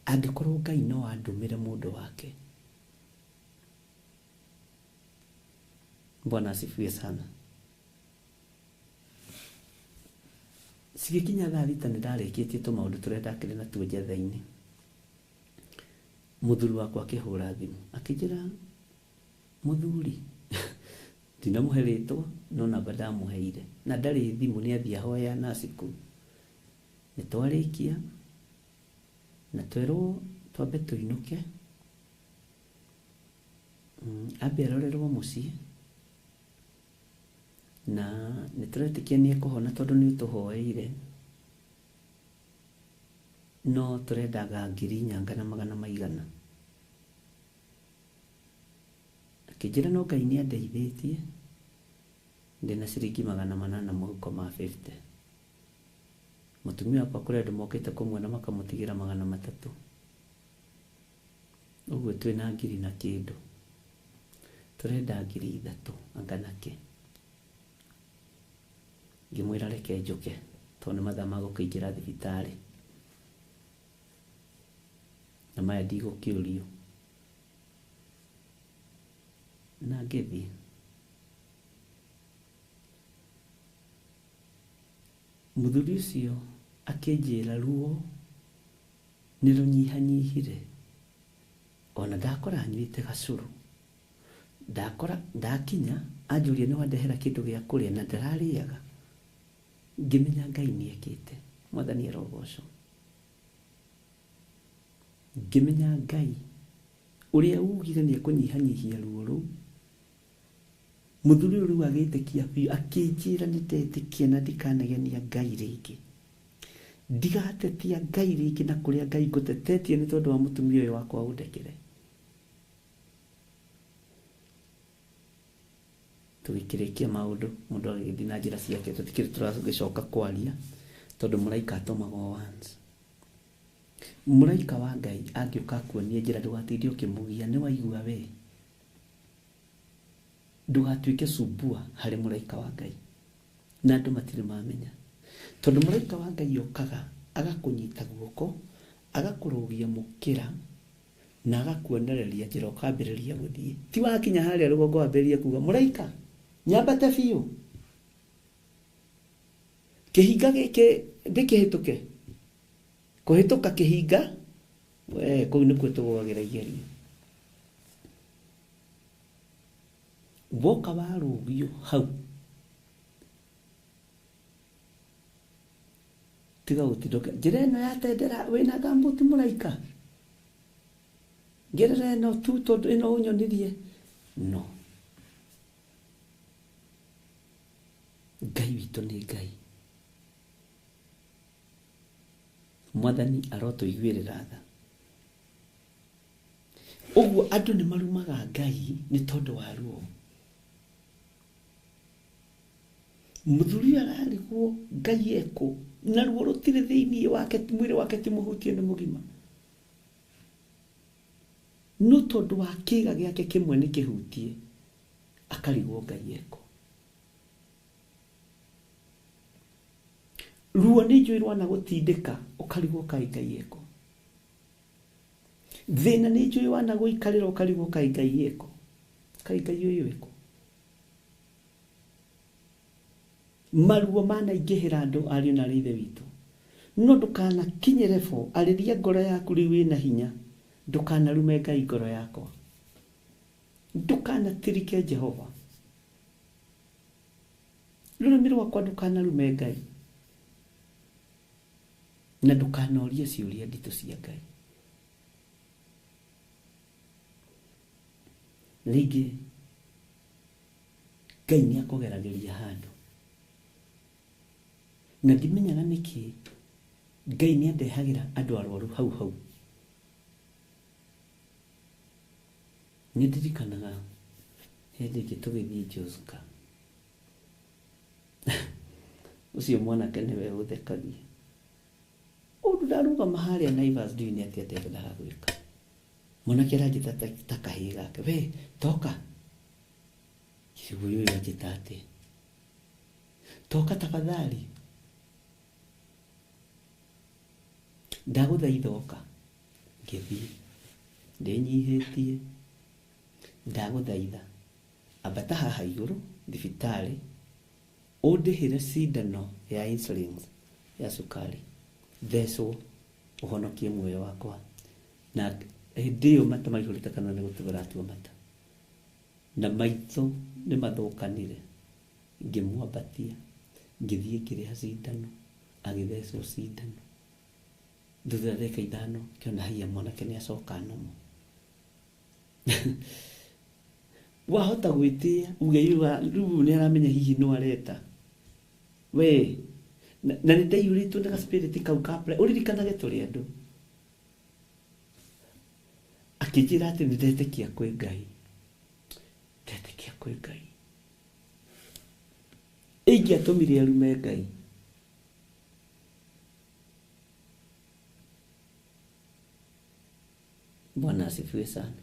angĩkorwo Ngai no andũmĩre mũndũ wake. Bwana asifiwe sana. Cigĩkinya thaa thita nĩ ndarĩkĩtie tũmaũndũ tũrĩa ndakĩrĩ natuo njetha-inĩ. Mũthuri wakwa akĩhũra thimũ, akĩnjĩra mũthuri, ndinamũhe rĩtwa no namba ndamũheire, na ndarĩ thimũ nĩ athiĩ ahoya naci kũu. Nĩ twarĩkia na twerwo twambe tũinũke, ambe arorerwo mũciĩ, na nĩ tũretĩkia nĩ ekũhona tondũ nĩ ũtũhoeire, no tũrendaga 4,000 ngana magana maigana. Akĩnjĩra no Ngai nĩ andeithĩtie, ndĩna ciringi 800 mũhuko ma 50. Mũtumia wakwa kũrĩ andũ mokĩte kũmuona makamũtigĩra 300. Ũguo twĩna ngiri na kĩndũ. Tũrenda 3,000 anga nakĩ. Ngĩmwĩra reke njũke, tondũ nĩ mathaa ma gũkĩingĩra thibitarĩ. Na maya ndigũkĩũrio. Na ngĩthiĩ. Mũthuri ũcio akĩnjĩra ruo nĩ rũnyihanyihire. Ona ndakora nyuĩte gacũrũ. Ndakora ndakinya anjũria nĩ wandehera kĩndũ gĩa kũrĩa na ndararĩaga. Ngĩmenya Ngai nĩ ekĩte. Mwathani arogocwo. Ngĩmenya Ngai ũrĩa ugire nĩ ekũnyihanyihia ruo rũu Mũthuri ũyũ rĩu agĩtĩkia biũ, akĩnjĩra nĩ ndetĩkia na ndikanegenia Ngai rĩngĩ. Ndigatetia Ngai rĩngĩ na kũrĩa Ngai ngũtetetie nĩ tondũ wa mũtumia ũyũ wakwa ũndekere. Tũgĩkĩrĩkia maũndũ, mũndũ agĩgĩthiĩ na njĩra ciake, tũtikĩrĩ tũragĩcoka kwaria tondũ mũraika atũmagwo once. Mũraika wa Ngai angĩũka akuonie njĩra ndũgatinde ũkĩmũgia, nĩ waigua we. Ndũgatuĩke sumbua harĩ mũraika wa Ngai. Na andũ matirĩ mamenya. Tondũ mũraika wa Ngai okaga agakũnyita guoko, agakũrũgia mũkĩra, na agakuonereria njĩra ũkambĩrĩria gũthiĩ. Ti wakinya harĩa rũgongo wambĩrĩrie kuga, mũraika, nyambate biũ. Kĩhinga gĩkĩ ndĩkĩhĩtũke. Kũhĩtũka kĩhinga, we kũu nĩkuo tũgũagĩra igerio. Woka warũgio hau. Tiga gũtindũka. Njĩra ĩno ya tendera wĩna gambuti mũraika. Ngerera ĩno tu tondũ ĩno ũnyonirie. No. Ngai witũ nĩ Ngai. Mwathani arotũiguĩrĩra tha. Ũguo andũ nĩ marumaga Ngai nĩ tondũ wa ruo. Mũthuri ũyũ ararigwo Ngai ekũ, na ruo rũtirĩ thĩinĩ wake, mwĩrĩ wake ti mũhutie nĩ mũgima. No tondũ wa kĩga gĩake kĩmwe nĩ kĩhutie, akarigwo Ngai ekũ. Ruo nĩ njũĩ rwana gũtindĩka, ũkarigwo kaĩ Ngai ekũ. Thĩna nĩ njũĩ wana gũikarĩra, ũkarigwo kaĩ Ngai ekũ. Kaĩ Ngai ũyũ ekũ. Maruo manaingĩhĩra andũ ariũ na ithe witũ. No ndũkanakinyĩre bo, arĩria ngoro yaku rĩu wĩna hinya. Ndũkanarume Ngai ngoro yakwa. Ndũkanatirike Jehova. Rũrĩmĩ rwakwa ndũkanarume Ngai. Na ndũkanorie ciũria nditũ cia Ngai. Rĩngĩ Ngai nĩ akũgeragĩria handũ. Na ndimenyaga nĩkĩ Ngai nĩ andehagĩra andũ arwaru hau hau. Nĩ ndirikanaga hĩndĩ ĩngĩ tũgĩthiĩ Joska. Ũcio mwanake nĩwe ũthekagia. Ũndũ ndarũgama harĩa Naivas ndiũĩ nĩ atĩa ndendaga gwĩka. Mwanake aranjĩta ta kahĩĩ gake, we toka. Kĩguũ ũyũ anjĩta atĩa? Toka tafadhali. Ndagũthaitha ũka. Ngĩthiĩ. Ndĩnyihĩtie. Ndagũthaitha. Ambata haha igũrũ thibitarĩ ũndĩhĩre cindano ya insulin ya cukari. Thecwo ũhonokie muoyo wakwa. Na hĩndĩ ĩyo mata maihũrĩte kanua nĩ gũtua ũratua mata. Na maitho nĩ mathũkanire. Ngĩmwambatia. Ngĩthiĩ ngĩrĩha cindano. Agĩthecwo cindano. Thutha wa ndagĩka ithano ngĩona haiya mwanake nĩ acoka nomo. Wahota gwĩtĩa uge rĩu nĩ aramenya hihi no areta. We na nĩ ndaiyũrĩtwo nĩ ga spirit kau ka pride. Ũririkanage tũrĩ andũ. Akĩnjĩra atĩ nĩ ndetĩkia kwĩ Ngai. Ndetĩkia kwĩ Ngai. Ingĩatũmire arume Ngai. Bwana asifiwe sana.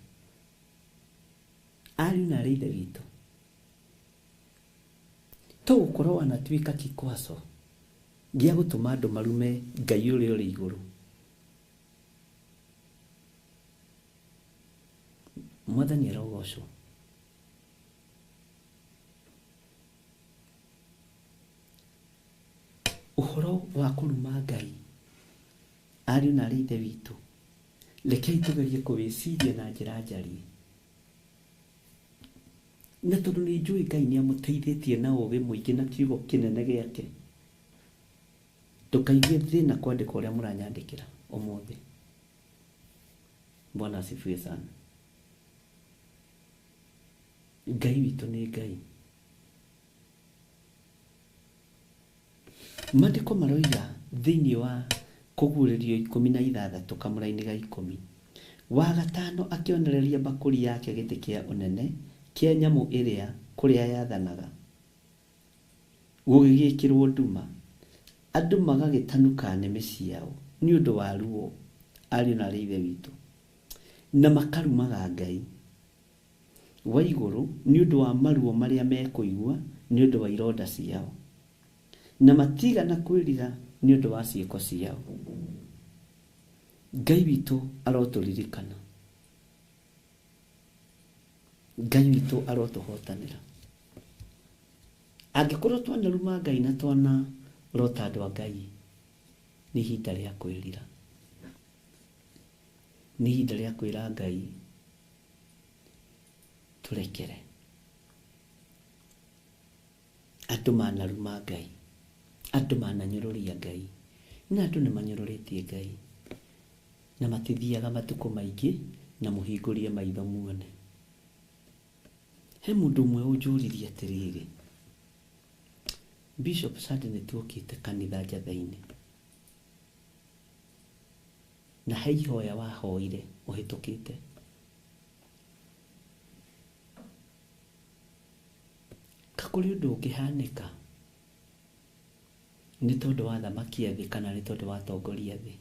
Ariũ na arĩ ithe witũ. To gũkorwo wanatuĩka kikwaso gĩa gũtũma andũ marume Ngai ũrĩa ũrĩ igũrũ. Mwathani arogocwo. Ũhoro wa kũruma Ngai, ariũ na arĩ ithe witũ, rekei tũgerie kũwĩciria na njĩra njariĩ. Na tondũ nĩ njũĩ Ngai nĩ amũteithĩtie na ũũgĩ mũingĩ na kiugo kĩnene gĩake, ndũkaigue thĩna kwandĩka ũrĩa mũranyandĩkĩra ũmũthĩ. Bwana asifiwe sana. Ngai witũ nĩ Ngai. Maandĩko maroiga thĩinĩ wa kũguũrĩrio 16 kamũra-inĩ ga 10, wa gatano akĩonereria mbakũri yake gĩtĩ kĩa ũnene kĩa nyamũ ĩrĩa kũrĩa yathanaga, gũgĩgĩkĩrwo nduma, andũ magagĩtanuka nĩmĩ ciao nĩ ũndũ wa ruo, ariũ na aarĩ a Ithe witũ, na makarumaga Ngai wa igũrũ nĩ ũndũ wa maruo marĩa mekũigua nĩ ũndũ wa ironda ciao, na matigana kwĩrira nĩ ũndũ wa ciĩko ciao. Ngai witũ arotũririkana, Ngai witũ arotũhotanĩra. Angĩkorwo twanaruma Ngai na twanarota andũ a Ngai, nĩ ihinda rĩa kwĩrira, nĩ ihinda rĩa kwĩra Ngai tũrekere. Andũ manaruma Ngai, andũ mananyũrũria Ngai, na andũ nĩ manyũrũrĩtie Ngai, na matithiaga matukũ maingĩ na mũhingũrie maitho muone. He mũndũ ũmwe ũnjũririe atĩrĩrĩ, Bishop Sunday nĩ tuokĩte kanitha Njatha-inĩ, na he ihoya wahoire ũhĩtũkĩte. Ka kũrĩ ũndũ ũngĩhanĩka nĩ tondũ wa thamaki a thĩ kana nĩ tondũ wa atongoria a thĩ?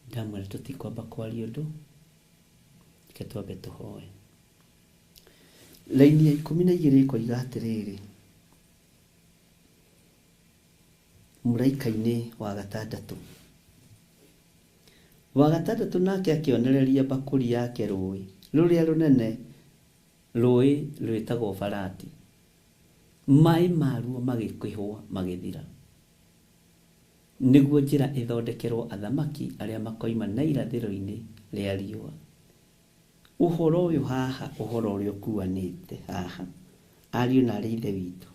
Ndamwĩra tũtikwamba kwaria ũndũ, reke twambe tũhoe. Raini ya 12 ĩkoiga atĩrĩrĩ, mũraika-inĩ wa gatandatũ, wa gatandatũ nake akĩonereria mbakũri yake rũĩ rũrĩa rũnene, rũĩ rwĩtagwo Farati, maĩ maruo magĩkĩhũa magĩthira, nĩguo njĩra ĩthondekerwo athamaki arĩa makoima na irathĩro-inĩ rĩa riũa. Ũhoro ũyũ haha, ũhoro ũrĩa ũkuanĩte haha, ariũ na aarĩ a Ithe witũ,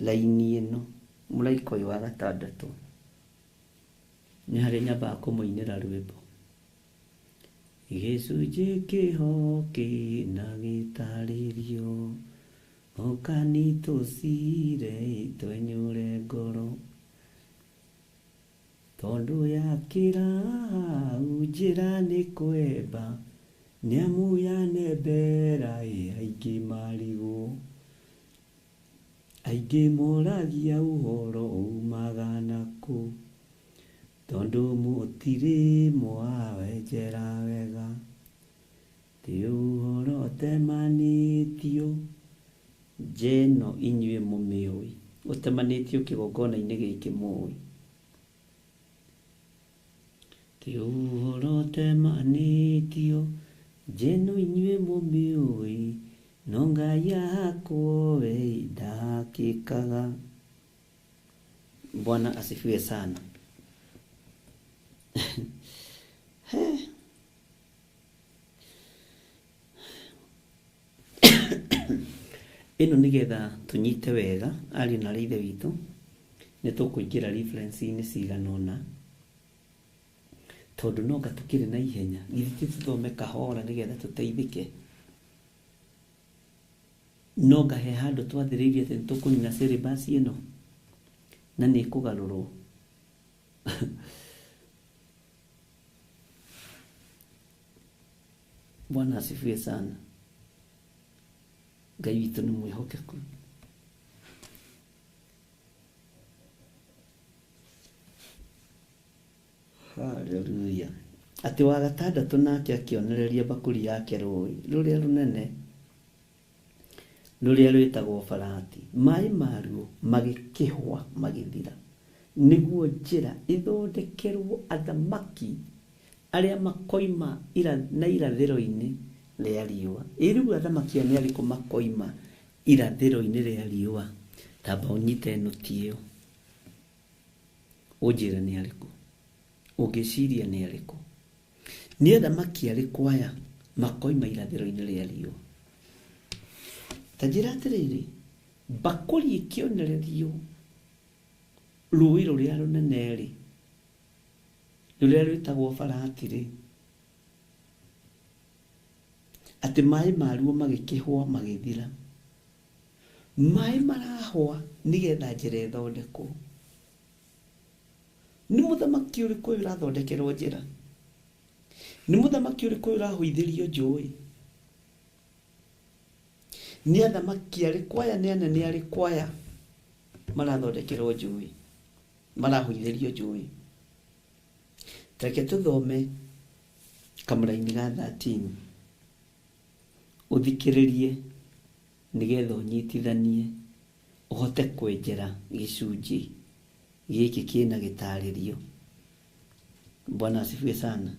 raini ĩno, mũraika ũyũ wa gatandatũ, nĩ harĩa nyambaga kũmũinĩra rwĩmbo. Gĩcunjĩ kĩho kĩna gĩtarĩrio, ũkani tũcire twenyũre ngoro, tondũ yakĩra hau njĩra nĩ kwemba, nĩamu yanembera aingĩ marigwo, aingĩ moragia ũhoro umaga nakũ, tondũ mũtirĩ mwawenjera wega, ti ũhoro ũtemanĩtio, njeno inyuĩ mũmĩũĩ, ũtemanĩtio kĩgongona-inĩ gĩkĩ mũĩ, ti ũhoro ũtemanĩtio, njeno inyuĩ mũmĩũĩ, no Ngai ahakwo we ndahakĩkaga. Bwana asifiwe sana. Ĩno nĩgetha tũnyite wega ariũ na aarĩ a Ithe witũ, nĩ tũkũingĩra reference-inĩ cigana ũna, tondũ no nga tũkĩrĩ na ihenya, githĩ ti tũthome kahora nĩgetha tũteithĩke. No nga he handũ twathĩrĩirie atĩ nĩ tũkũnina syllabus ĩno na nĩ ĩkũgarũrwo. Bwana asifiwe sana. Ngai witũ nĩ mwĩhokeku. Haleluya. Atĩ wa gatandatũ nake akĩonereria mbakũri yake rũĩ rũrĩa rũnene, rũrĩa rwĩtagwo Farati, maĩ maruo magĩkĩhũa magĩthira, nĩguo njĩra ĩthondekerwo athamaki arĩa makoima na irathĩro-inĩ rĩa riũa. Ĩ rĩu athamaki aya nĩ arĩkũ makoima irathĩro-inĩ rĩa riũa? Tamba ũnyite nũti ĩyo, ũnjĩre nĩ arĩkũ, ũngĩciria nĩ arĩkũ, nĩ athamaki arĩkũ aya makoima irathĩro-inĩ rĩa riũa? Ta njĩra atĩrĩrĩ, mbakũri ĩkĩonererio rũĩ rũrĩa rũnene rĩ, rũrĩa rwĩtagwo Farati rĩ, atĩ maĩ maruo magĩkĩhũa magĩthira. Maĩ marahũa nĩgetha njĩra ĩthondekwo. Nĩ mũthamaki ũrĩkũ ũyũ ũrathondekerwo njĩra? Nĩ mũthamaki ũrĩkũ ũyũ ũrahũithĩrio njũĩ? Nĩ athamaki arĩkũ aya, nĩ anene arĩkũ aya marathondekerwo njũĩ, marahũithĩrio njũĩ? Reke tũthome kamũraini ga 13 ũthikĩrĩrie nĩgetha ũnyitithanie ũhote kwenjera gĩcunjĩ gĩkĩ kĩna gĩtarĩrio. Bwana asifiwe sana.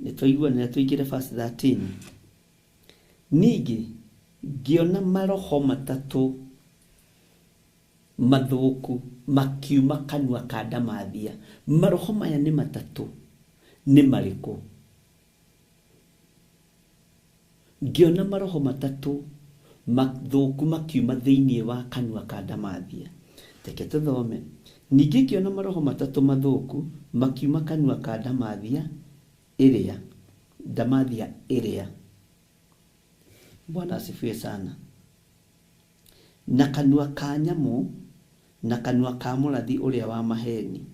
Nĩtwaiguanĩra tũingĩre verse 13. Ningĩ ngĩona maroho matatũ mathũku makiuma kanua ka ndamathia. Maroho maya nĩ matatũ, nĩ marĩkũ? Ngĩona maroho matatũ mathũku makiuma thĩinĩ wa kanua ka ndamathia. Reke tũthome. Ningĩ ngĩona maroho matatũ mathũku makiuma kanua ka ndamathia ĩrĩa, ndamathia ĩrĩa. Bwana asifiwe sana. Na kanua ka nyamũ na kanua ka mũrathi ũrĩa wa maheni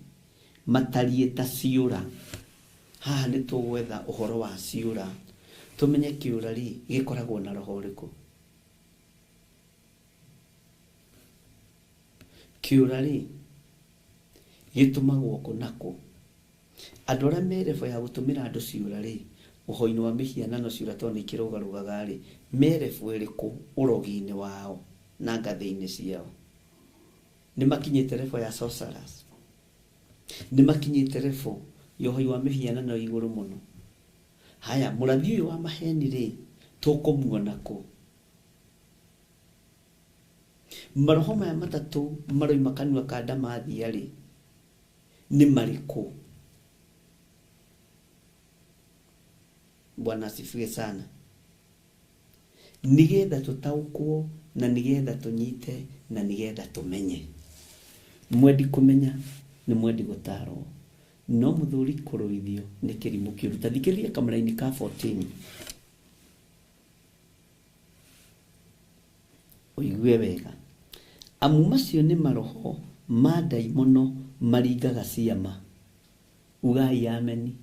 matariĩ ta ciũra. Haha nĩ tũgwetha ũhoro wa ciũra, tũmenye kĩũra rĩ gĩkoragwo na roho ũrĩkũ. Kĩũra rĩ gĩtũmagwo kũ na kũ? Andũ arĩa me level ya gũtũmĩra andũ ciũra rĩ, ũhoi-inĩ wa mĩhianano ciũra tondũ nĩ ikĩrũgarũgaga rĩ, me level ĩrĩkũ ũrogi-inĩ wao na ngathĩ-inĩ ciao? Nĩ makinyĩte level ya sorcerers? Nĩ makinyĩte level ya ũhoi wa mĩhianano igũrũ mũno? Haya, mũrathi ũyũ wa maheni rĩ, tũkũmuona kũ? Maroho maya matatũ maroima kanua ka ndamathia rĩ, nĩ marĩkũ? Bwana asifiwe sana. Nĩgetha tũtaũkwo na nĩgetha tũnyite na nĩgetha tũmenye. Mwendi kũmenya nĩ mwendi gũtarwo, no mũthuri kũrũithio nĩ kĩrimũ kĩũru. Ta thikĩrĩria kamũraini ka 14 ũigue wega. Amu macio nĩ maroho ma ndaimono maringaga ciama. Ugai ameni.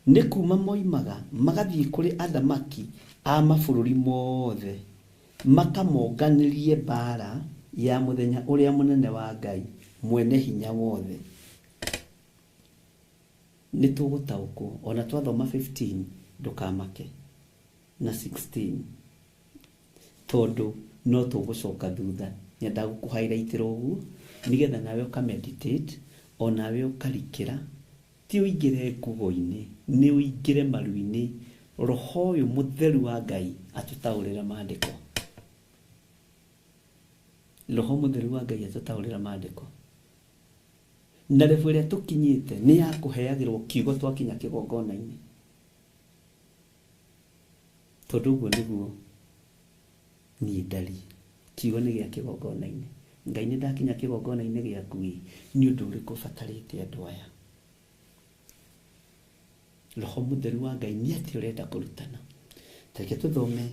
Nĩ kuma moimaga magathiĩ kũrĩ athamaki a mabũrũri mothe makamonganĩrie mbara ya mũthenya ũrĩa mũnene wa Ngai mwene hinya wothe. Nĩ tũgũtaũkwo ona twathoma 15 ndũkamake na 16 tondũ no tũgũcoka thutha. Nyendaga gũkũ-highlightĩra ũguo nĩgetha nawe ũka-meditate onawe ũkarikĩra, ti ũingĩre ngugo-inĩ, nĩ ũingĩre maru-inĩ. Roho ũyũ mũtheru wa Ngai atũtaũrĩre maandĩko. Roho mũtheru wa Ngai atũtaũrĩre maandĩko. Na level ĩrĩa tũkinyĩte nĩ ya kũheagĩrwo kiugo twakinya kĩgongona-inĩ, tondũ ũguo nĩguo niĩ ndariĩ. Kiugo nĩ gĩa kĩgongona-inĩ. Ngai nĩ ndakinya kĩgongona-inĩ gĩaku ĩ, nĩ ũndũ ũrĩkũ ũbatarĩte andũ aya? Roho mũtheru wa Ngai nĩ atĩa ũrenda kũrutana? Reke tũthome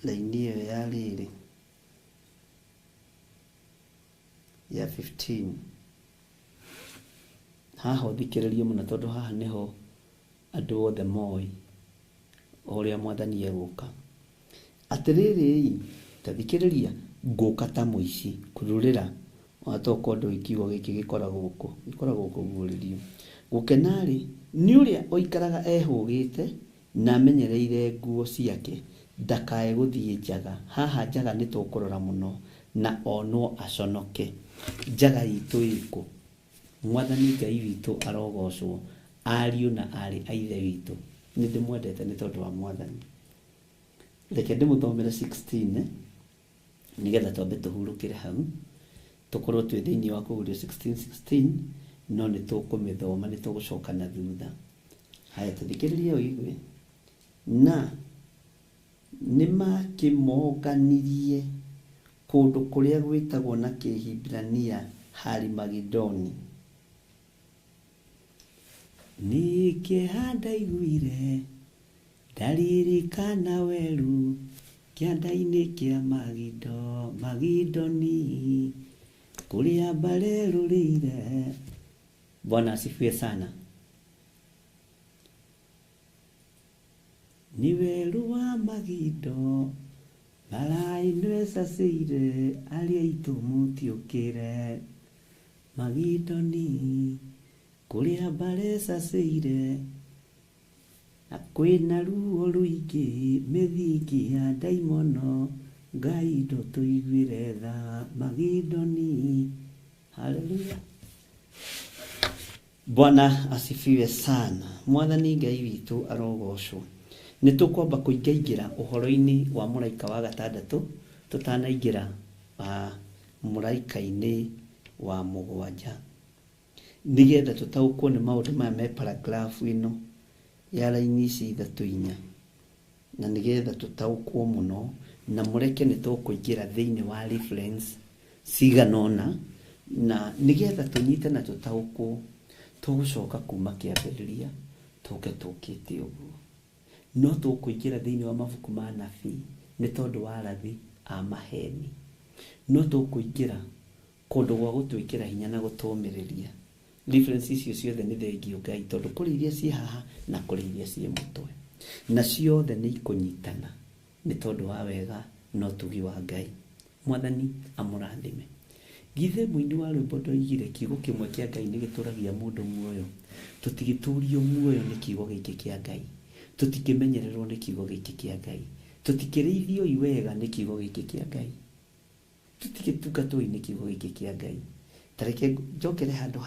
raini ĩyo ya rĩrĩ ya 15. Haha ũthikĩrĩrie mũno tondũ haha nĩho andũ othe moĩ ũrĩa mwathani egũka. Atĩrĩrĩ, ta thikĩrĩria, ngũka ta mũici kũrũrĩra watoka ũndũ kiugo gĩkĩ gĩkoragwo kũ, gĩkoragwo kũguũrĩrio. Gũkena-rĩ nĩ ũrĩa ũikaraga ehũgĩte na amenyereire nguo ciake ndakae gũthiĩ njaga. Haha njaga nĩ tũkũrora mũno na onwo aconoke. Njaga itũ ĩkũ? Mwathani Ngai witũ arogocwo, ariũ na arĩ a ithe witũ. Nĩ ndĩmwendete nĩ tondũ wa mwathani. Reke ndĩmũthomere 16 nĩgetha twambe tũhurũkĩre hau, tũkorwo twĩ thĩinĩ wa kũguũrio 16 16, no nĩ tũkũmĩthoma, nĩ tũgũcoka na thutha. Haya, tũthikĩrĩrie ũigue. Na nĩ makĩmonganirie kũndũ kũrĩa gwĩtagwo na Kĩhibirania Harimagedoni. Nĩ kĩeha ndaiguire ndaririkana weru Kĩanda-inĩ kĩa Magindo, Magindoni, kũrĩa mbarerũrĩire. Bwana asifiwe sana. Nĩ werũ wa Magindo, mbara ĩno ĩcacĩire, arĩa aitũ mũtiũkĩre. Magindoni, kũrĩa mbara ĩcacĩire, na kwĩna ruo rũingĩ, mĩthingi ya ndaimono, Ngai ndũtũiguĩre tha. Magindoni, haleluya. Bwana asifiwe sana. Mwathani Ngai witũ arogocwo. Nĩ tũkwamba kũingaingĩra ũhoro-inĩ wa mũraika wa gatandatũ tũtanaingĩra mũraika-inĩ wa mũgwanja, nĩgetha tũtaũkwo nĩ maũndũ maya me paragraph ĩno ya raini ici ithatũ inya, na nĩgetha tũtaũkwo mũno na mũreke nĩ tũkũingĩra thĩinĩ wa reference cigana ũna, na nĩgetha tũnyite na tũtaũkwo tũgũcoka kuma kĩambĩrĩria tũke tũkĩte ũguo. No tũkũingĩra thĩinĩ wa mabuku ma nabii nĩ tondũ wa arathi a maheni. No tũkũingĩra kũndũ gwa gũtwĩkĩra hinya na gũtũũmĩrĩria. Reference icio ciothe nĩ thengio Ngai, tondũ kũrĩ iria ciĩ haha na kũrĩ iria ciĩ mũtwe, na ciothe nĩ ikũnyitana nĩ tondũ wa wega na ũtugi wa Ngai. Mwathani amũrathime. Githĩ mũini wa rwĩmbo ndoigire kiugo kĩmwe kĩa Ngai nĩ gĩtũragia mũndũ muoyo? Tũtigĩtũrio muoyo nĩ kiugo gĩkĩ kĩa Ngai, tũtikĩmenyererwo nĩ kiugo gĩkĩ kĩa Ngai, tũtikĩrĩithio wega nĩ kiugo gĩkĩ kĩa Ngai, tũtigĩtungatwo nĩ kiugo gĩkĩ kĩa Ngai. Tareke njokere handũ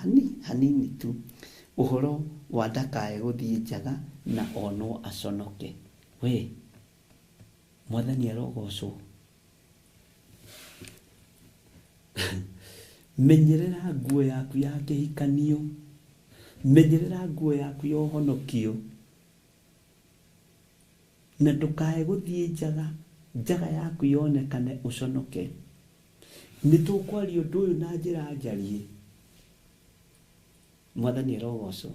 hanini tu, ũhoro wa ndakae gũthiĩ njaga na onwo aconoke. We Mwathani arogocwo. Menyerera nguo yaku ya kĩhikanio, menyerera nguo yaku ya ũhonokio, na ndũkae gũthiĩ njaga, njaga yaku yonekane ũconoke. Nĩ tũkwaria ũndũ ũyũ na njĩra njariĩ. Mwathani arogocwo.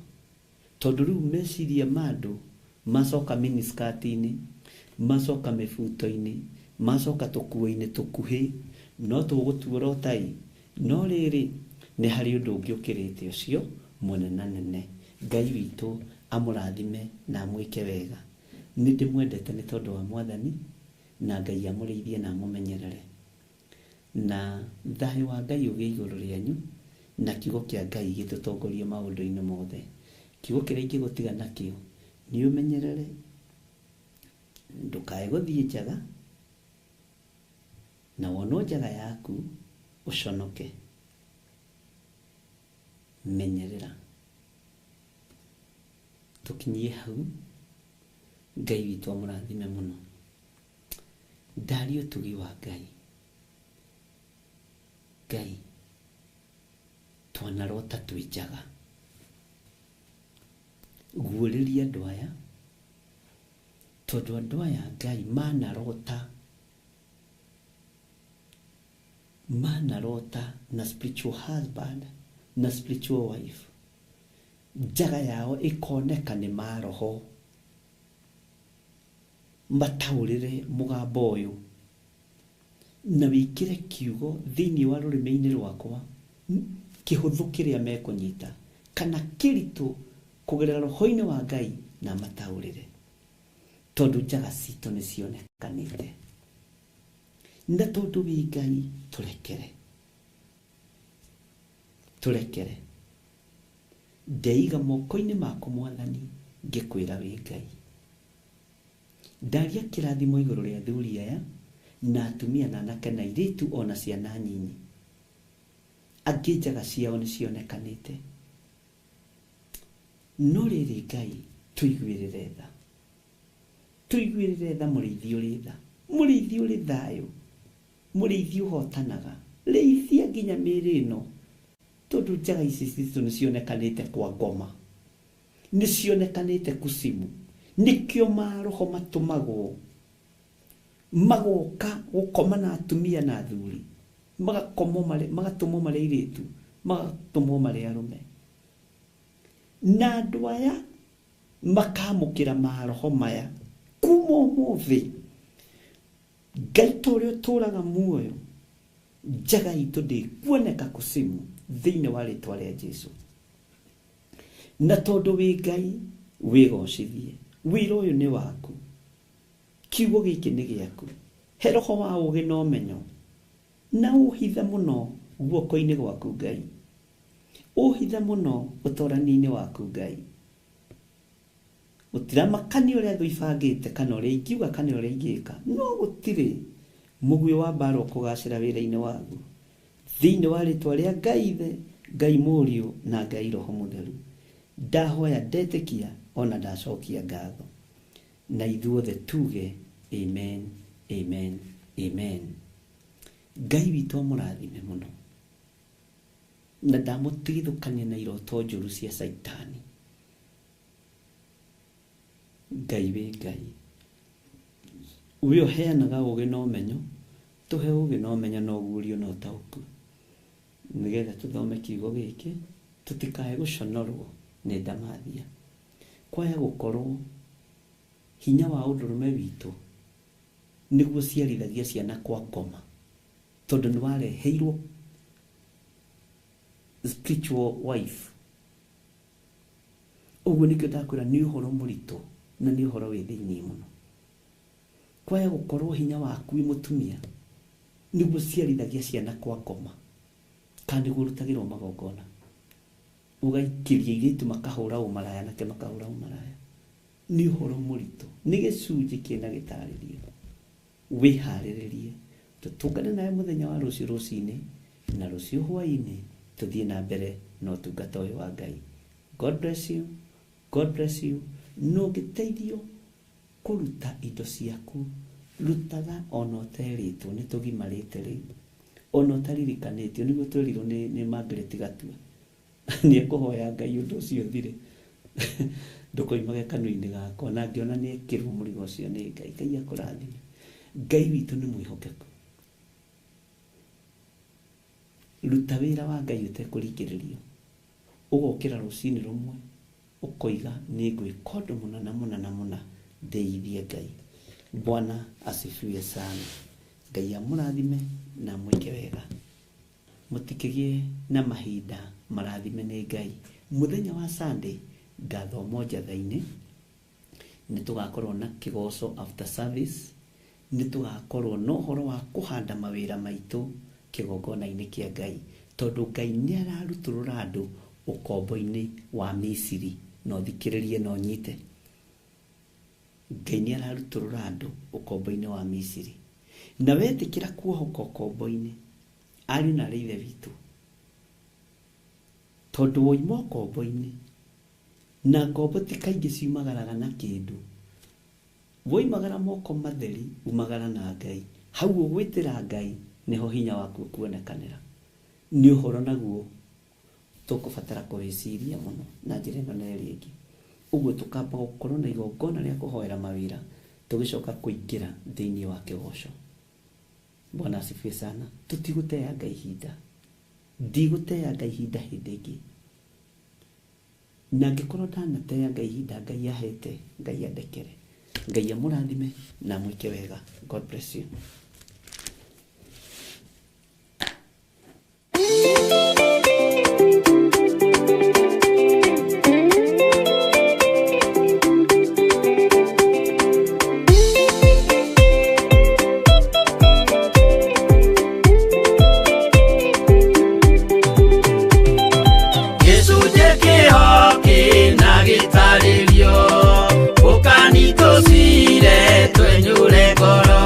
Tondũ rĩu meciria ma andũ macoka miniskirt-inĩ, macoka mĩbuto-inĩ, macoka tũkuo-inĩ tũkuhĩ, no tũgũtuora ũtai. No rĩrĩ, nĩ harĩ ũndũ ũngĩ ũkĩrĩte ũcio mũnenanene. Ngai witũ amũrathime na amwĩke wega. Nĩ ndĩmwendete nĩ tondũ wa Mwathani, na Ngai amũrĩithie na amũmenyerere. Na thayũ wa Ngai ũgĩe igũrũ rĩanyu, na kiugo kĩa Ngai gĩtũtongorie maũndũ-inĩ mothe. Kiugo kĩrĩa ingĩgũtiga nakĩo nĩ ũmenyerere, ndũkae gũthiĩ njaga, na wonwo njaga yaku ũconoke. Menyerera. Tũkinyie hau. Ngai witũ amũrathime mũno. Ndaria ũtugi wa Ngai. Ngai twanarota twĩ njaga. Guũrĩria andũ aya, tondũ andũ aya Ngai manarota na spiritual husband na spiritual wife, njaga yao ĩkoneka nĩ maroho. Mataũrĩre mũgambo ũyũ na wĩkĩre kiugo thĩinĩ wa rũrĩmĩ-inĩ rwakwa kĩhũthũ kĩrĩa mekũnyita kana kĩritũ kũgerera roho-inĩ wa Ngai, na mataũrĩre, tondũ njaga citũ nĩ cionekanĩte. Na tondũ wĩ Ngai, tũrekere, tũrekere. Ndeiga moko-inĩ maku Mwathani, ngĩkwĩra wĩ Ngai. Ndaria kĩrathimo igũrũ rĩa athuri aya na atumia na anake na airĩtu ona ciana nyinyi. Angĩ njaga ciao nĩ cionekanĩte. No rĩrĩ Ngai, tũiguĩrĩre tha, tũiguĩrĩre tha. Mũrĩithi ũrĩ tha, mũrĩithi ũrĩ thayũ, mũrĩithi ũhotanaga, rĩithia nginya mĩĩrĩ ĩno, tondũ njaga ici citũ nĩ cionekanĩte kwa ngoma, nĩ cionekanĩte kucimu. Nĩkĩo maroho matũmagwo magoka gũkoma na atumia na athuri, magatũmwo marĩ airĩtu, magatũmwo marĩ arũme. Na andũ aya makamũkĩra maroho maya kuma ũmũthĩ. Ngai ta ũrĩa ũtũũraga muoyo, njaga itũ ndĩkuoneka kusimu thĩinĩ wa rĩtwa rĩa Jesu. Na tondũ wĩ Ngai wĩgocithie, wĩra ũyũ nĩ waku, kiugo gĩkĩ nĩ gĩaku, he roho wa ũũgĩ na ũmenyo, na ũhithe mũno guoko-inĩ gwaku Ngai, ũhithe mũno ũtorani-inĩ waku Ngai. Gũtiramakania ũrĩa thũ ibangĩte kana ũrĩa ingiuga kana ũrĩa ingĩka, no gũtirĩ mũguĩ wa mbara ũkũgacĩra wĩra-inĩ waguo. Thĩinĩ wa rĩtwa rĩa Ngai Ithe, Ngai Mũriũ na Ngai Roho Mũtheru, ndahoya ndetĩkia ona ndacokia ngatho, na ithuothe tuge amen, amen, amen. Ngai witũ amũrathime mũno, na ndamũtigithũkania na iroto njũru cia Caitani. Ngai wĩ Ngai, we ũheanaga ũũgĩ na ũmenyo, tũhe ũũgĩ na ũmenyo na ũguũrio na ũtaũku, nĩgetha tũthome kiugo gĩkĩ tũtikae gũconorwo nĩ ndamathia. Kwaya gũkorwo hinya wa ũndũrũme witũ nĩguo ciarithagia ciana kwa ngoma, tondũ nĩ wareheirwo spiritual wife. Ũguo nĩkĩo ndakwĩra nĩ ũhoro mũritũ na nĩ ũhoro wĩ thĩinĩ mũno. Kwaya gũkorwo hinya waku wĩ mũtumia nĩguo ciarithagia ciana kwa ngoma, kana nĩguo ũrutagĩrwo magongona, ũgaikĩria airĩtu makahũra ũmaraya, nake makahũra ũmaraya. Nĩ ũhoro mũritũ, nĩ gĩcunjĩ kĩna gĩtarĩrio. Wĩharĩrĩrie tũtũngane nawe mũthenya wa rũciũ rũcinĩ na rũciũ hwaĩ-inĩ, tũthiĩ na mbere na ũtungata ũyũ wa Ngai. God bless you, God bless you. Na ũngĩteithio kũruta indo ciaku, rutaga ona ũterĩtwo, nĩ tũgimarĩte rĩu, ona ũtaririkanĩtio, nĩguo twerirwo nĩ Margaret Gatua. Nĩ ekũhoya Ngai ũndũ ũcio ũthire, ndũkoimage kanua-inĩ gakwa, na ngĩona nĩ ekĩrwo mũrigo ũcio nĩ Ngai. Ngai akũrathime. Ngai witũ nĩ mwĩhokeku. Ruta wĩra wa Ngai ũtekũringĩrĩrio. Ũgokĩra rũcinĩ rũmwe ũkoiga nĩ ngwĩka ũndũ mũna na mũna na mũna, ndeithie Ngai. Bwana asifiwe sana. Ngai amũrathime na amwĩke wega. Mũtikĩgĩe na mahinda marathime nĩ Ngai. Mũthenya wa Sunday ngathoma njatha-inĩ, nĩ tũgakorwo na kĩgoco after service, nĩ tũgakorwo na ũhoro wa kũhanda mawĩra maitũ kĩgongona-inĩ kĩa Ngai, tondũ Ngai nĩ ararutũrũra andũ ũkombo-inĩ wa Misiri. Na ũthikĩrĩrie na ũnyite, Ngai nĩ ararutũrũra andũ ũkombo-inĩ wa Misiri. Na wetĩkĩra kuohoka ũkombo-inĩ, ariũ na arĩ ithe witũ, tondũ woima ũkombo-inĩ, na ngombo ti kaingĩ ciumagaraga na kĩndũ, woimagara moko matheri, umagara na Ngai. Hau ũgwĩtĩra Ngai nĩho hinya waku ũkuonekanĩra. Nĩ ũhoro naguo tũkũbatara kũwĩciria mũno na njĩra ĩno na ĩrĩa ĩngĩ. Ũguo tũkamba gũkorwo na igongona rĩa kũhoera mawĩra, tũgĩcoka kũingĩra thĩinĩ wa kĩgoco. Bwana asifiwe sana. Tũtigũteanga ihinda, ndigũteanga ihinda hĩndĩ ĩngĩ. Na angĩkorwo ndanateanga ihinda Ngai ahete, Ngai andekere. Ngai amũrathime na amwĩke wega. God bless you. Gĩcunjĩ kĩho kĩna gĩtarĩrio, ũkani tũcire twenyũre ngoro.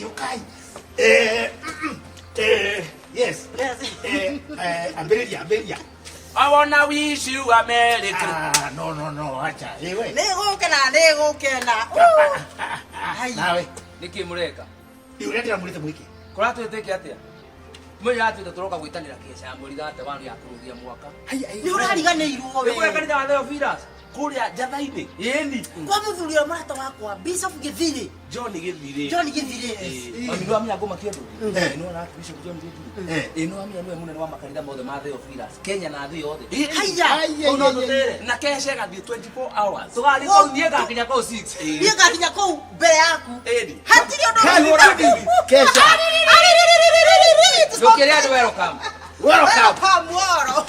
Ũkai, ũkai. Yes. Ambĩrĩria, ambĩrĩria. I wanna wish you a Merry Christmas. Ah, no, no, no, acha. Ĩ we. Nĩ gũkena, nĩ gũkena. Ai. Nawe. Nĩkĩ mũreka? Ĩ ũrĩa ndĩramũrĩte mwĩke. Kũratwĩtĩke atĩa? Mwĩrĩ atwĩte tũroka gwĩtanĩra kĩeca ya mweri thate wanu ya kũrũgia mwaka. Nĩ ũrariganĩirwo we. Nĩ kũrĩa kanitha wa Theophilus kũrĩa Njatha-inĩ. Ĩni. Kwa mũthuri ũrĩa mũrata wakwa Bishop Gĩthirĩ. John Gĩthirĩ. John Gĩthirĩ. Mami nĩ wamenya ngũma kĩndũ. Eh. Nĩ wona Bishop John Gĩthirĩ. Eh. Ĩ nĩ wamenya nĩwe mũnene wa makanitha mothe ma Theophilus Kenya na thĩ yothe. Haiya. Kũu no tũtere. Na kesha ĩgathiĩ 24 hours. Tũgathiĩ kũu niĩ ngakinya kũu 6. Niĩ ngakinya kũu mbere yaku. Ĩni. Hatirĩ ũndũ. Kesha. Ndũkĩre andũ welcome. Welcome. Welcome woro.